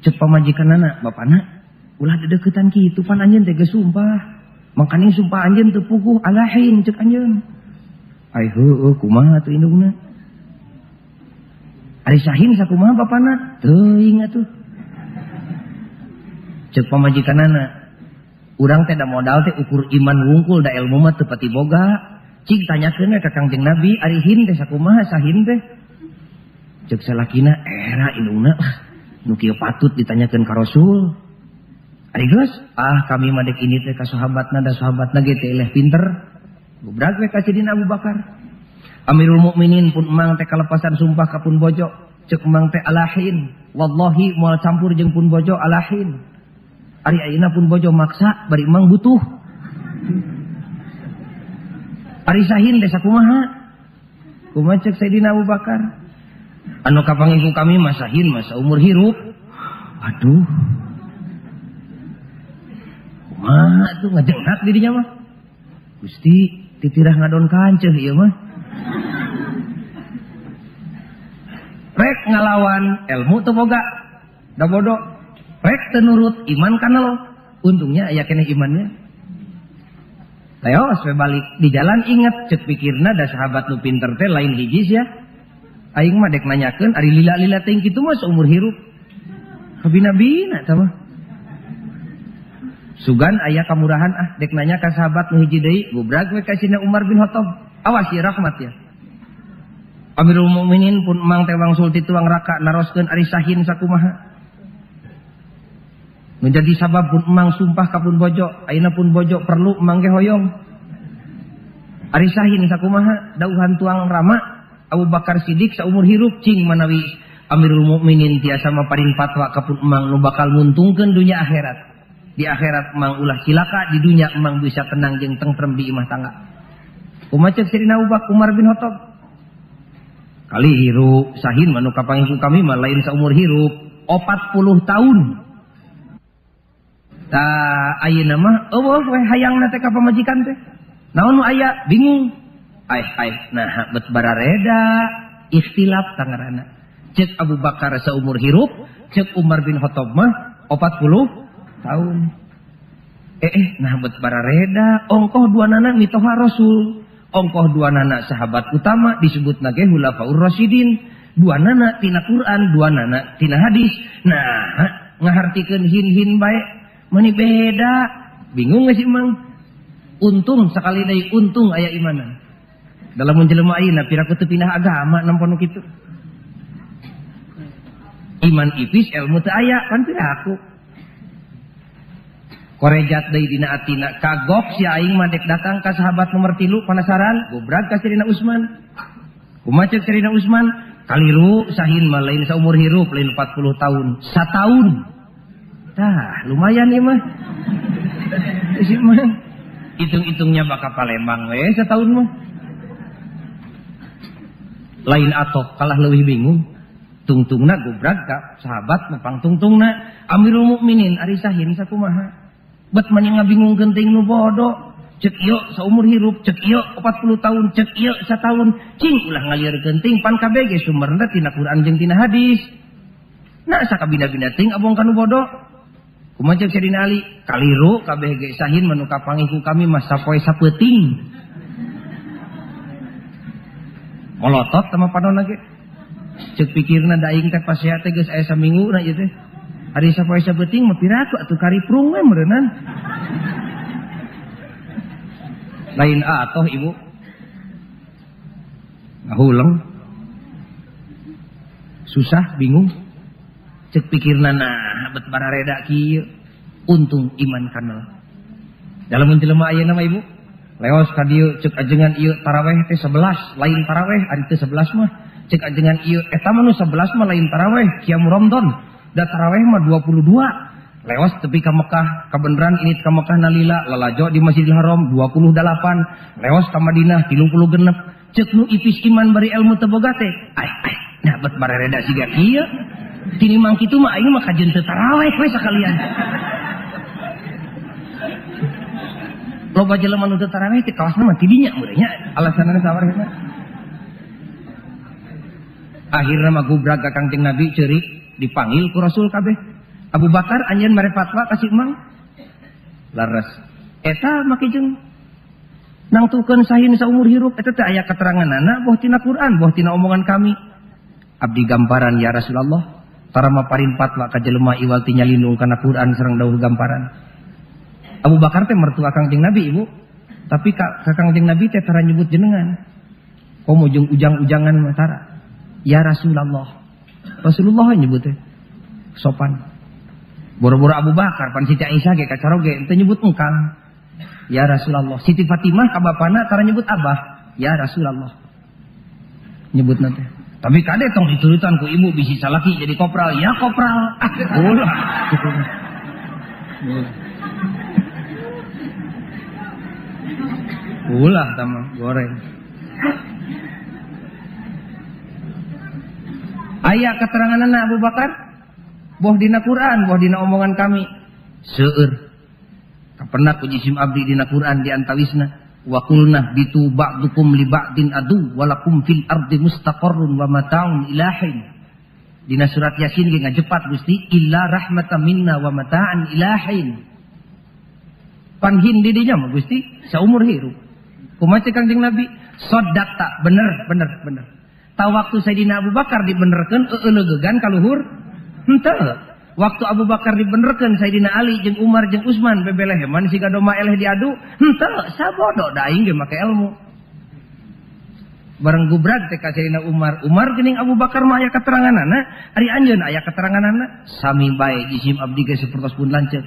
Cek pamajikanana, bapana ulah dideketan kitu pan anjeun teh geus sumpah. Mangkaning sumpah anjeun teu puguh alahin cek anjeun. Ai heueuh kumaha atuh indungna? Ari sahin sakumaha bapana? Teuing atuh. Cek pamajikanana, urang teh da modal teh ukur iman wungkul da ilmu mah teu pati boga. Cik tanyakeun we ka Kangjeng Nabi, ari hin teh sakumaha sahin teh? Cek salakina era indungna nu kieu patut ditanyakeun ka Rasul. Ari geus, ah kami mah dek ini teh ka sahabatna da sahabatna ge teh eleh pinter. Gubrak we ka Sayyidina Abu Bakar. Amirul Mukminin pun emang teh kalepasan sumpah ka pun bojo. Cek emang teh alahin, wallahi moal campur jeung pun bojo alahin. Ari ayeuna pun bojo maksa bari emang butuh. Ari sahin teh sakumaha? Kumaha cek Sayyidina Abu Bakar? Anu kapanggih ku kami mah sahin mah saumur hirup. Aduh. Kumaha tuh ngajenghak dirinya mah. Gusti titirah ngadon kanceuh ieu mah. Rek ngalawan ilmu teu boga. Da bodoh. Rek teu nurut iman kana lo. Untungnya aya keneh imannya. Leos we balik di jalan inget cek pikirna da sahabat nu pinter teh lain hiji sia. Aing mah dek nanyakeun ari lila-lila teuing kitu mah saumur hirup. Kabina-bina tah mah. Sugan aya kamurahan ah dek nanya ka sahabat nu hiji deui gobrag we ka Sayyidina Umar bin Khattab. Awas ya rahmat ya. Amirul Mukminin pun emang teh wangsul ti tuang raka naroskeun ari sahin sakumaha. Menjadi sabab pun emang sumpah ka pun bojo, ayeuna pun bojo perlu emang ge hoyong. Ari sahin sakumaha dauhan tuang rama Abu Bakar Siddiq saumur hirup cing manawi Amirul Mukminin tiasa maparin fatwa ka pun emang nu bakal nguntungkeun dunya akhirat. Di akhirat emang ulah cilaka, di dunya emang bisa tenang jeung tentrem di imah tangga. Kumaha ceuk Sayyidina Abu Bakar Umar bin Khattab? Kali hirup sahin manu kapanggih ku kami mah lain saumur hirup 40 tahun. Tah ayeuna mah eueuh we hayangna teh ka pamajikan teh. Naon nu aya bingung. Ai ai nah bet barareda ikhtilaf tangarana. Ceuk Abu Bakar saumur hirup, ceuk Umar bin Khattab mah 40 tahun. Nah bet barareda ongkoh dua nana mitoha Rasul. Ongkoh dua nana sahabat utama disebutna ge Khulafaur Rasyidin. Dua nana tina Quran, dua nana tina hadis. Nah ngahartikeun hin-hin bae. Mani beda, bingung gak sih mang? Untung sekali deui untung aya imanan. Dalam menjelema ayeuna piraku teu pindah agama nampon nu kitu. Iman ipis ilmu teu aya kan piraku. Korejat deui dina atina kagok si aing mah dek datang ka sahabat nomor 3 penasaran gobrag ka Sayyidina Utsman. Kumaha ceuk Sayyidina Utsman? Kaliru sahin mah lain saumur hirup lain 40 tahun, sataun. Tah, lumayan ieu mah. Si mah hitung-hitungnya bakal Palembang we setahun mah. Lain atoh kalah leuwih bingung. Tungtungna gobrag ka sahabat mah pangtungtungna Amirul Mukminin ari sahin sakumaha. Bet mani ngabingungkeun teuing nu bodoh. Ceuk ieu saumur hirup, ceuk ieu 40 tahun, ceuk ieu sataun. Cing ulah ngalieurkeun teuing pan kabeh ge sumberna tina Quran jeung tina hadis. Nah sakabina-bina teuing abong ka nu bodoh. Kumaha ceuk Sayyidina Ali? Kaliru kabeh ge sahin manu kapanggih ku kami mah sapoe sapeuting. Molotot sama panonna ge. Ceuk pikirna da aing teh pasea teh geus aya saminggu na ieu teh. Ari sapoe sapeuting mah piraku atuh kariprung we meureunnan. Lain atoh ibu. Ngahuleng. Susah bingung. Cek pikirna nah bet barareda kieu. Untung iman kanal. Dalam jelema ayeuna mah ibu, leos ka dieu cek ajengan ieu taraweh teh 11, lain taraweh ari teh 11 mah. Cek ajengan ieu eta mah nu 11 mah lain taraweh, qiyam Ramadan. Da taraweh mah 22. Leos tepi ka Mekah, kabeneran ini ka Mekah nalila lalajo di Masjidil Haram 28, leos ka Madinah 36. Cek nu ipis iman bari ilmu teu boga teh. Ai ai nah bet barareda siga kieu. Tinimbang kitu mah aing mah kajeun teu taraweh we sakalian. Loba jelema nu teu taraweh teh kawasna mah tidinya meureun nya alasanna sawar eta. Akhirna mah gubrag ka Kangjeng Nabi ceurik dipanggil ku Rasul kabeh. Abu Bakar anjeun mere fatwa ka si Emang. Laras. Eta make jeung nangtukeun sahin saumur hirup eta teh aya keteranganana boh tina Quran, boh tina omongan kami. Abdi gamparan ya Rasulullah. Tara maparin fatwa ka jelema iwal ti nyalindung kana Quran sareng dawuh gamparan. Abu Bakar teh mertua Kangjeng Nabi ibu. Tapi ka Kangjeng Nabi teh tara nyebut jenengan. Komo jeung ujang-ujangan mah tara. Ya Rasulullah. Rasulullah nyebut teh. Sopan. Boro-boro Abu Bakar pan Siti Aisyah ge kacaroge teu nyebut engkang. Ya Rasulullah. Siti Fatimah ka bapana tara nyebut abah. Ya Rasulullah. Nyebutna teh. Tapi kade tong diturutan ku ibu bisi salaki jadi kopral. Ya kopral. Ah, ulah. Ulah tama goreng. Aya keteranganna Abu Bakar Boh dina Quran, boh dina omongan kami. Seueur. Kapendak ku jisim abdi dina Quran di antawisna wa qulna bitu ba'dukum li ba'din adu walakum fil ardi mustaqarrun wa mata'un ilahin. Dina surat Yasin ge ngajepat Gusti illa rahmatan minna wa mata'an ilahin. Panhin didinya mah Gusti saumur hirup. Kumaha cek Kangjeng Nabi? Sodakta, bener bener bener. Ta waktu Sayyidina Abu Bakar dibenerkeun eueulegegan ka luhur? Henteu. Waktu Abu Bakar dibenerkeun Sayyidina Ali jeung Umar jeung Utsman bebeleheman siga domba eleh diadu, henteu sabodo da aing ge make ilmu. Bareng gubrag teh ka Sayyidina Umar, Umar geuning Abu Bakar mah aya keteranganana, ari anjeun aya keteranganana, sami bae jisim abdi ge sapertos pun lanceuk.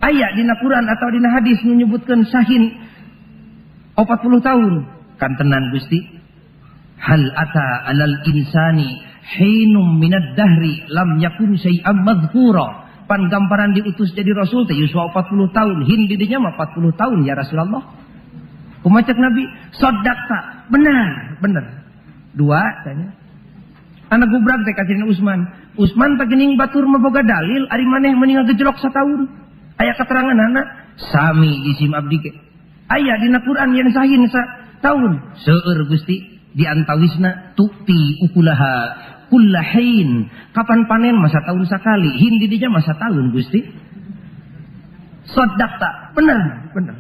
Aya dina Quran atau dina hadis nu nyebutkeun sahin 40 tahun kan tenan Gusti. Hal ata alal insani hinum minad dahri lam yakun syai'am madhkura. Pan gamparan diutus jadi rasul teh yuswa 40 tahun, hin didinya mah 40 tahun ya Rasulullah. Kumaha cek Nabi? Sodakta, benar, benar. Dua tanya. Anak gubrag teh ka Sayyidina Utsman. Utsman teh geuning batur mah boga dalil ari maneh meni ngagejlok sataun. Aya keteranganana sami jisim abdi ge. Aya dina Quran yen sahin sataun. Seueur Gusti. Di antawisna tukti ukulaha kullahin. Kapan panen masa tahun sekali, hin didinya masa tahun Gusti. Sodakta, bener bener.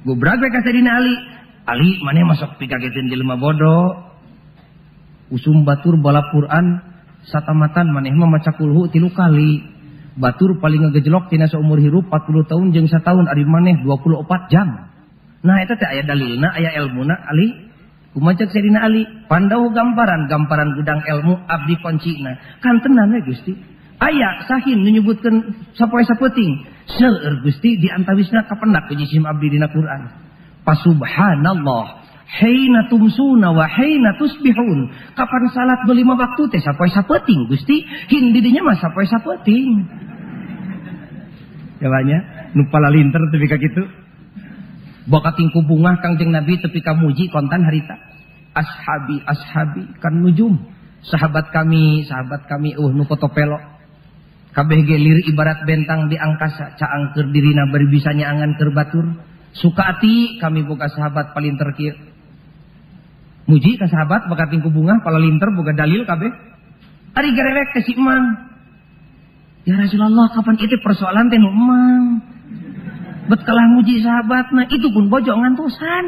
Gubrag we ka Sayyidina Ali. Ali maneh masuk pikageteun jelema bodoh. Usum batur balap Quran satamatan maneh mah maca kulhu 3 kali. Batur paling ngegejlok tina saumur hirup 40 tahun jeung sataun ari maneh 24 jam. Nah eta teh aya dalilna, aya elmuna Ali. Kumaha cek Sayyidina Ali, pandau gamparan, gamparan gudang ilmu abdi kuncina. Kan tenan we Gusti. Aya sahin menyebutkeun sapoe sapeuting. Seueur Gusti di antawisna kapendak ku jisim abdi dina Quran. Pasubhanallah hina tumsuna wa hina tusbihun. Kapan salat 5 waktu teh sapoe sapeuting Gusti, hin di dinya mah sapoe sapeuting. Jawabnya nu palalinter teu ka kitu. Boka tingku bungah Kangjeng Nabi tepi ka muji kontan harita. Ashabi ashabi kan nujum. Sahabat kami nu kotopelo. Kabeh ge lir ibarat bentang di angkasa, caang keur dirina bari bisa nyaangan keur batur. Suka ati kami boga sahabat palinter kieu. Muji ka sahabat boga tingku bungah palalinter boga dalil kabeh. Ari gerewek ke si emang. Ya Rasulullah kapan itu persoalan teh nu emang. Bet kalah muji sahabatna itu pun bojo ngantosan.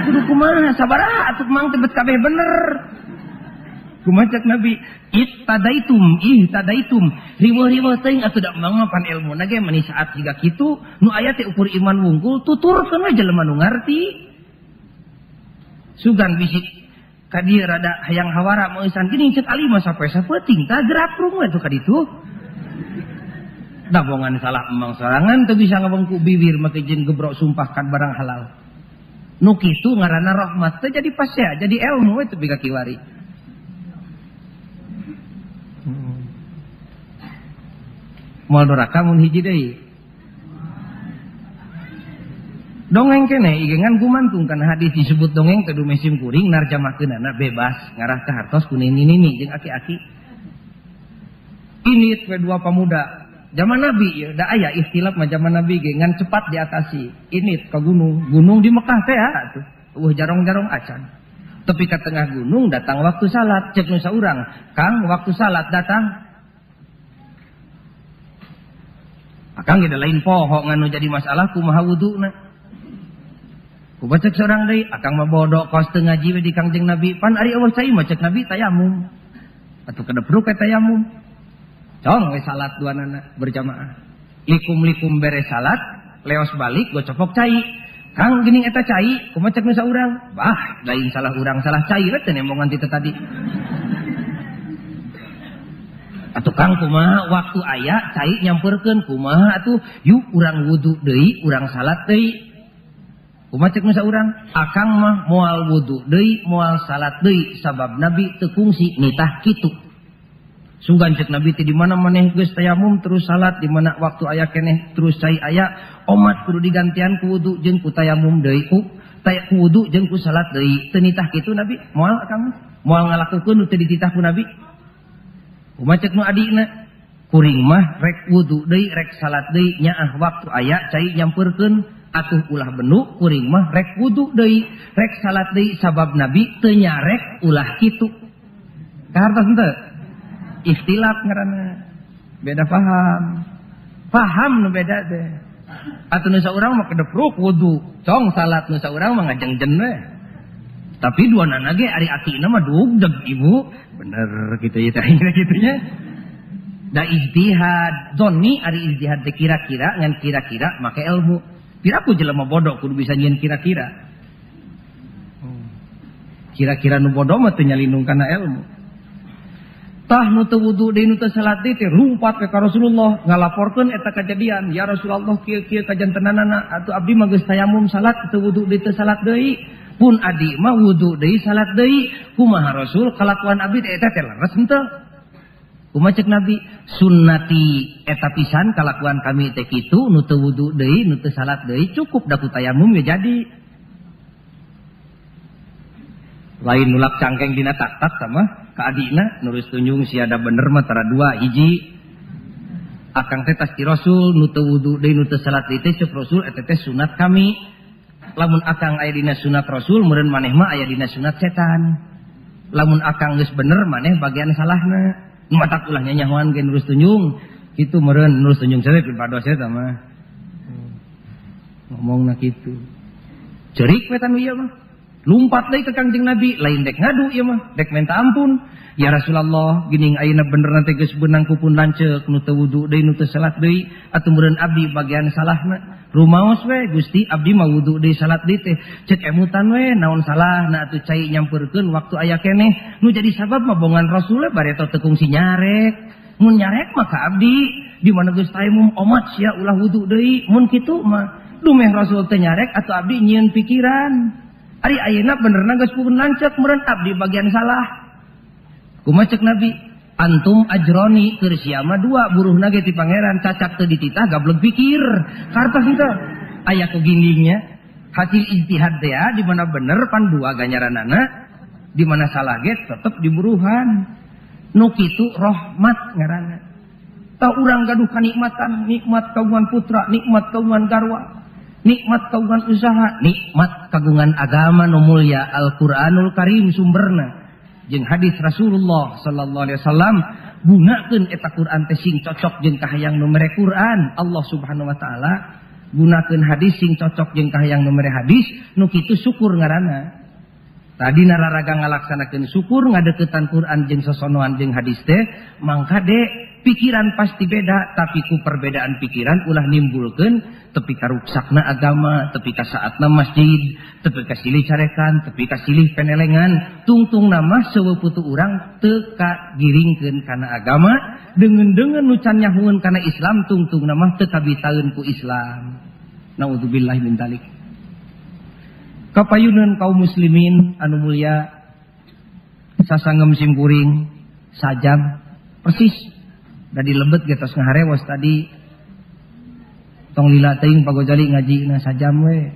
Kudu kumaha sabaraha atuh mang teh bet kabeh bener. Kumaha cek Nabi? Ittadaitum ihtadaitum. Riweuh-riweuh teuing atuh da mang mah pan ilmuna ge meni saat jiga kitu nu aya teh ukur iman wungkul tuturkeun we jelema nu ngarti. Sugan bisi ka dieu rada hayang hawara meusan geuning cek Ali mah sapoe sapeuting tah geraprung we tuh ka ditu. Dabongan salah emang sorangan teu bisa ngabengku bibir make jeung gebrok sumpah kan barang halal. Nu kitu ngaranna rahmat teh jadi pasea, jadi ilmu we teu ka kiwari. Moal doraka mun hiji deui. Dongeng keneh igengan gumantung kana hadis disebut dongeng teh dumesim kuring narjamahkeunana bebas ngarah ka hartos ku nini-nini jeung aki-aki. Ini we dua pemuda. Zaman Nabi ya, da aya ikhtilaf mah zaman Nabi ge ngan cepat diatasi. Ini ke gunung, gunung di Mekah teh atuh. Eueuh jarong-jarong acan. Tepi ka tengah gunung datang waktu salat, cek nu saurang, "Kang, waktu salat datang." Akang ge da lain poho ngan nu jadi masalah kumaha wuduna. Kumaha cek saurang deui, akang mah bodoh kos teu ngaji we di Kangjeng Nabi. Pan ari eueuh cai mah cek Nabi tayamum. Atuh kedepruk we tayamum. Cong we salat dua nana berjamaah. Likum-likum beres salat, leos balik gua copok cai. Kang geuning eta cai, kumaha cek nu saurang? Bah, lain salah urang salah cai we teh nembongan ti tadi. Atuh Kang kumaha waktu aya cai nyamperkeun kumaha atuh yuk urang wudu deui, urang salat deui. Kumaha cek nu saurang? Akang mah moal wudu deui, moal salat deui sabab Nabi teu kungsi nitah kitu. Sugan cek Nabi teh di mana maneh geus tayamum terus salat, di mana waktu aya keneh terus cai aya, omat kudu digantian ku wudu jeung ku tayamum deui ku ku wudu jeung ku salat deui. Teu nitah kitu Nabi, moal akang moal ngalakukeun nu teu dititah ku Nabi. Kumaha cek nu adina? Kuring mah rek wudu deui rek salat deui nyaah waktu aya cai nyampeurkeun atuh ulah benuk kuring mah rek wudu deui rek salat deui sabab Nabi teu nyarek ulah kitu. Kahartos henteu? Ikhtilaf ngaranna. Beda paham. Paham nu beda teh. Atuh nu saurang mah kedepruk wudu, cong salat nu saurang mah ngajengjen we. Tapi dua nana ge ari atina mah dugdeg ibu. Bener kitu ieu teh kitu nya. Da ijtihad, zonni ari ijtihad teh kira-kira ngan kira-kira make ilmu. Piraku jelema bodoh kudu bisa nyieun kira-kira. Kira-kira nu bodoh mah teu nyalindung kana ilmu. Tah nu teu wudu deui nu teu salat deui teh lumpat ka Rasulullah ngalaporkeun eta kajadian. Ya Rasulullah kieu-kieu kajantenanana atuh abdi mah geus tayamum salat teu wudu deui teu salat deui. Pun adi mah wudu deui salat deui. Kumaha Rasul kalakuan abdi teh eta teh leres henteu? Kumaha cek Nabi? Sunnati eta pisan kalakuan kami teh kitu nu teu wudu deui nu teu salat deui cukup da ku tayamum ya jadi. Lain nulak cangkeng dina tak-tak sama ka adina nurus tunjung siada bener mah tara dua hiji. Akang teh tas ti Rasul nu teu wudu deui nu teu salat deui teh cek Rasul eta teh sunat kami. Lamun akang aya dina sunat Rasul meureun maneh mah aya dina sunat setan. Lamun akang geus bener maneh bagian salahna. Nu matak ulah nyanyahoan ge nurus tunjung kitu meureun nurus tunjung sewe pipados eta mah. Ngomongna kitu. Cerik we tanu ieu mah. Lumpat deui ka Kangjeng Nabi, lain dek ngadu ieu mah, dek minta ampun. Ya Rasulullah, geuning ayeuna bener teh geus beunang ku pun lanceuk nu teu wudu deui nu teu salat deui atuh meureun abdi bagian salahna. Rumaos we Gusti abdi mah wudu deui salat deui teh cek emutan we naon salahna atuh cai nyampeurkeun waktu aya keneh. Nu jadi sabab mah bongan Rasul bareto teu kungsi nyarek. Mun nyarek mah ka abdi di mana geus tayamum omat sia ulah wudu deui. Mun kitu mah dumeh Rasul teu nyarek atuh abdi nyieun pikiran. Ari ayeuna benerna geus pun lanceuk meureun abdi bagian salah. Kumaha cek Nabi? Antum ajroni keur sia mah dua buruhna ge ti pangeran cacak teu dititah gableg pikir. Kartos henteu aya ku gindingnya. Hasil ijtihad teh di mana bener pan dua ganjaranana, di mana salah ge tetep diburuhan. Nu kitu rahmat ngaranna. Tah urang gaduh kanikmatan, nikmat kagungan putra, nikmat kagungan garwa, nikmat kagungan usaha, nikmat kagungan agama nu mulya Al-Qur'anul Karim sumberna jeung hadis Rasulullah sallallahu alaihi wasallam. Gunakeun eta Quran teh sing cocok jeung kahayang nu mere Quran Allah Subhanahu wa taala. Gunakeun hadis sing cocok jeung kahayang nu mere hadis, nu kitu syukur ngaranna. Tadi nararaga ngalaksanakeun syukur ngadeukeutan Quran jeung sosonoan jeung hadis teh, mangka de pikiran pasti beda, tapi ku perbedaan pikiran ulah nimbulkeun tepi ka ruksakna agama, tepi ka saatna masjid, tepi ka silih carekan, tepi ka silih penelengan, tungtung nama seueuh putu urang teu kagiringkeun kana agama, deungeun-deungeun nu can nyahueun kana Islam, tungtung nama teu kabitaeun ku Islam. Naudzubillah min dzalik. Kapayuneun kaum muslimin anu mulia, sasangem simkuring sajam persis da dilebet ge tos ngaharewos tadi. Tong lila teuing Pak Gojali ngajina sajam we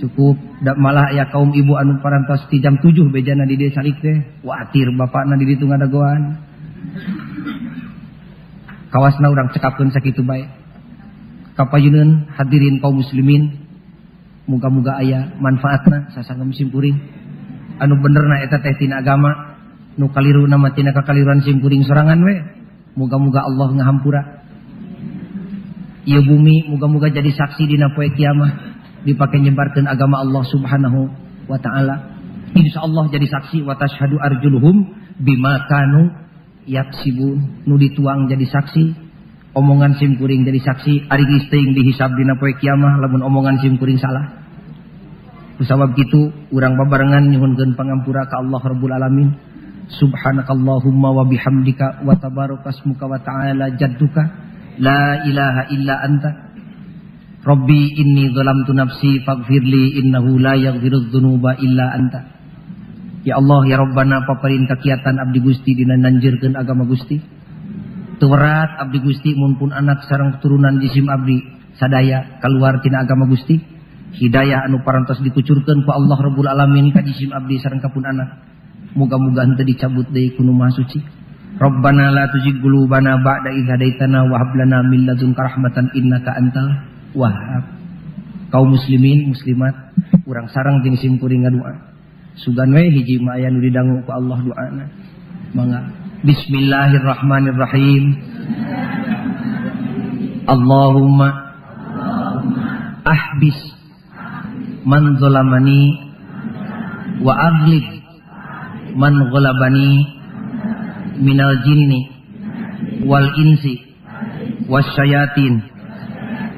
cukup. Da malah aya kaum ibu anu parantos ti jam 7 bejana di desa salik teh watir bapakna di ditu ngadagoan. Kawasna urang cekapkeun sakitu bae. Kapayuneun hadirin kaum muslimin, muga-muga aya manfaatna sasangem simkuring. Anu benerna eta teh tina agama, nu kaliruna mah tina kakaliruan simkuring sorangan we. Muga-muga Allah ngahampura. Ieu bumi muga-muga jadi saksi dina poe kiamah dipake nyebarkeun agama Allah Subhanahu wa taala. Insyaallah jadi saksi wa tashhadu arjuluhum bima kanu yaksibun. Nu dituang jadi saksi, omongan simkuring jadi saksi, ari geus teuing dihisab dina poe kiamah lamun omongan simkuring salah. Kusabab kitu urang babarengan nyuhunkeun pangampura ka Allah Rabbul Alamin. Subhanakallahumma wa bihamdika wa tabarakasmuka wa ta'ala jadduka la ilaha illa anta rabbi inni zalamtu nafsi faghfirli innahu la yaghfirudz dzunuba illa anta. Ya Allah ya Rabbana, paparin kakiatan abdi Gusti dina nanjirkeun agama Gusti. Teu werat abdi Gusti mun pun anak sareng keturunan jisim abdi sadaya kaluar tina agama Gusti. Hidayah anu parantos dikucurkeun ku Allah Rabbul Alamin ka jisim abdi sareng ka pun anak. Muga-muga henteu dicabut deui ku nu Maha Suci. Rabbana la tuzigh qulubana ba'da idh hadaitana wa hab lana min ladunka rahmatan innaka antal wahhab. Kaum muslimin muslimat urang sareng jeung sim kuring ngadua. Sugan we hiji mah aya nu didangu ku Allah doana. Mangga. Bismillahirrahmanirrahim. Allahumma ahbis man zalamani wa aghlib man ghalabani minal jinni wal insi wasyayatin.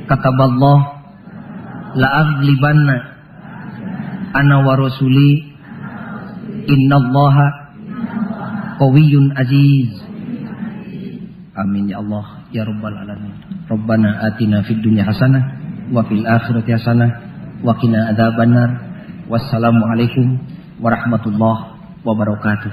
Kataballah la aghlibanna ana wa rasuli innallaha qawiyyun aziz. Amin ya Allah ya rabbal alamin. Rabbana atina fid dunya hasanah wa fil akhirati hasanah wa qina adzabannar. Wassalamualaikum warahmatullahi wabarakatuh.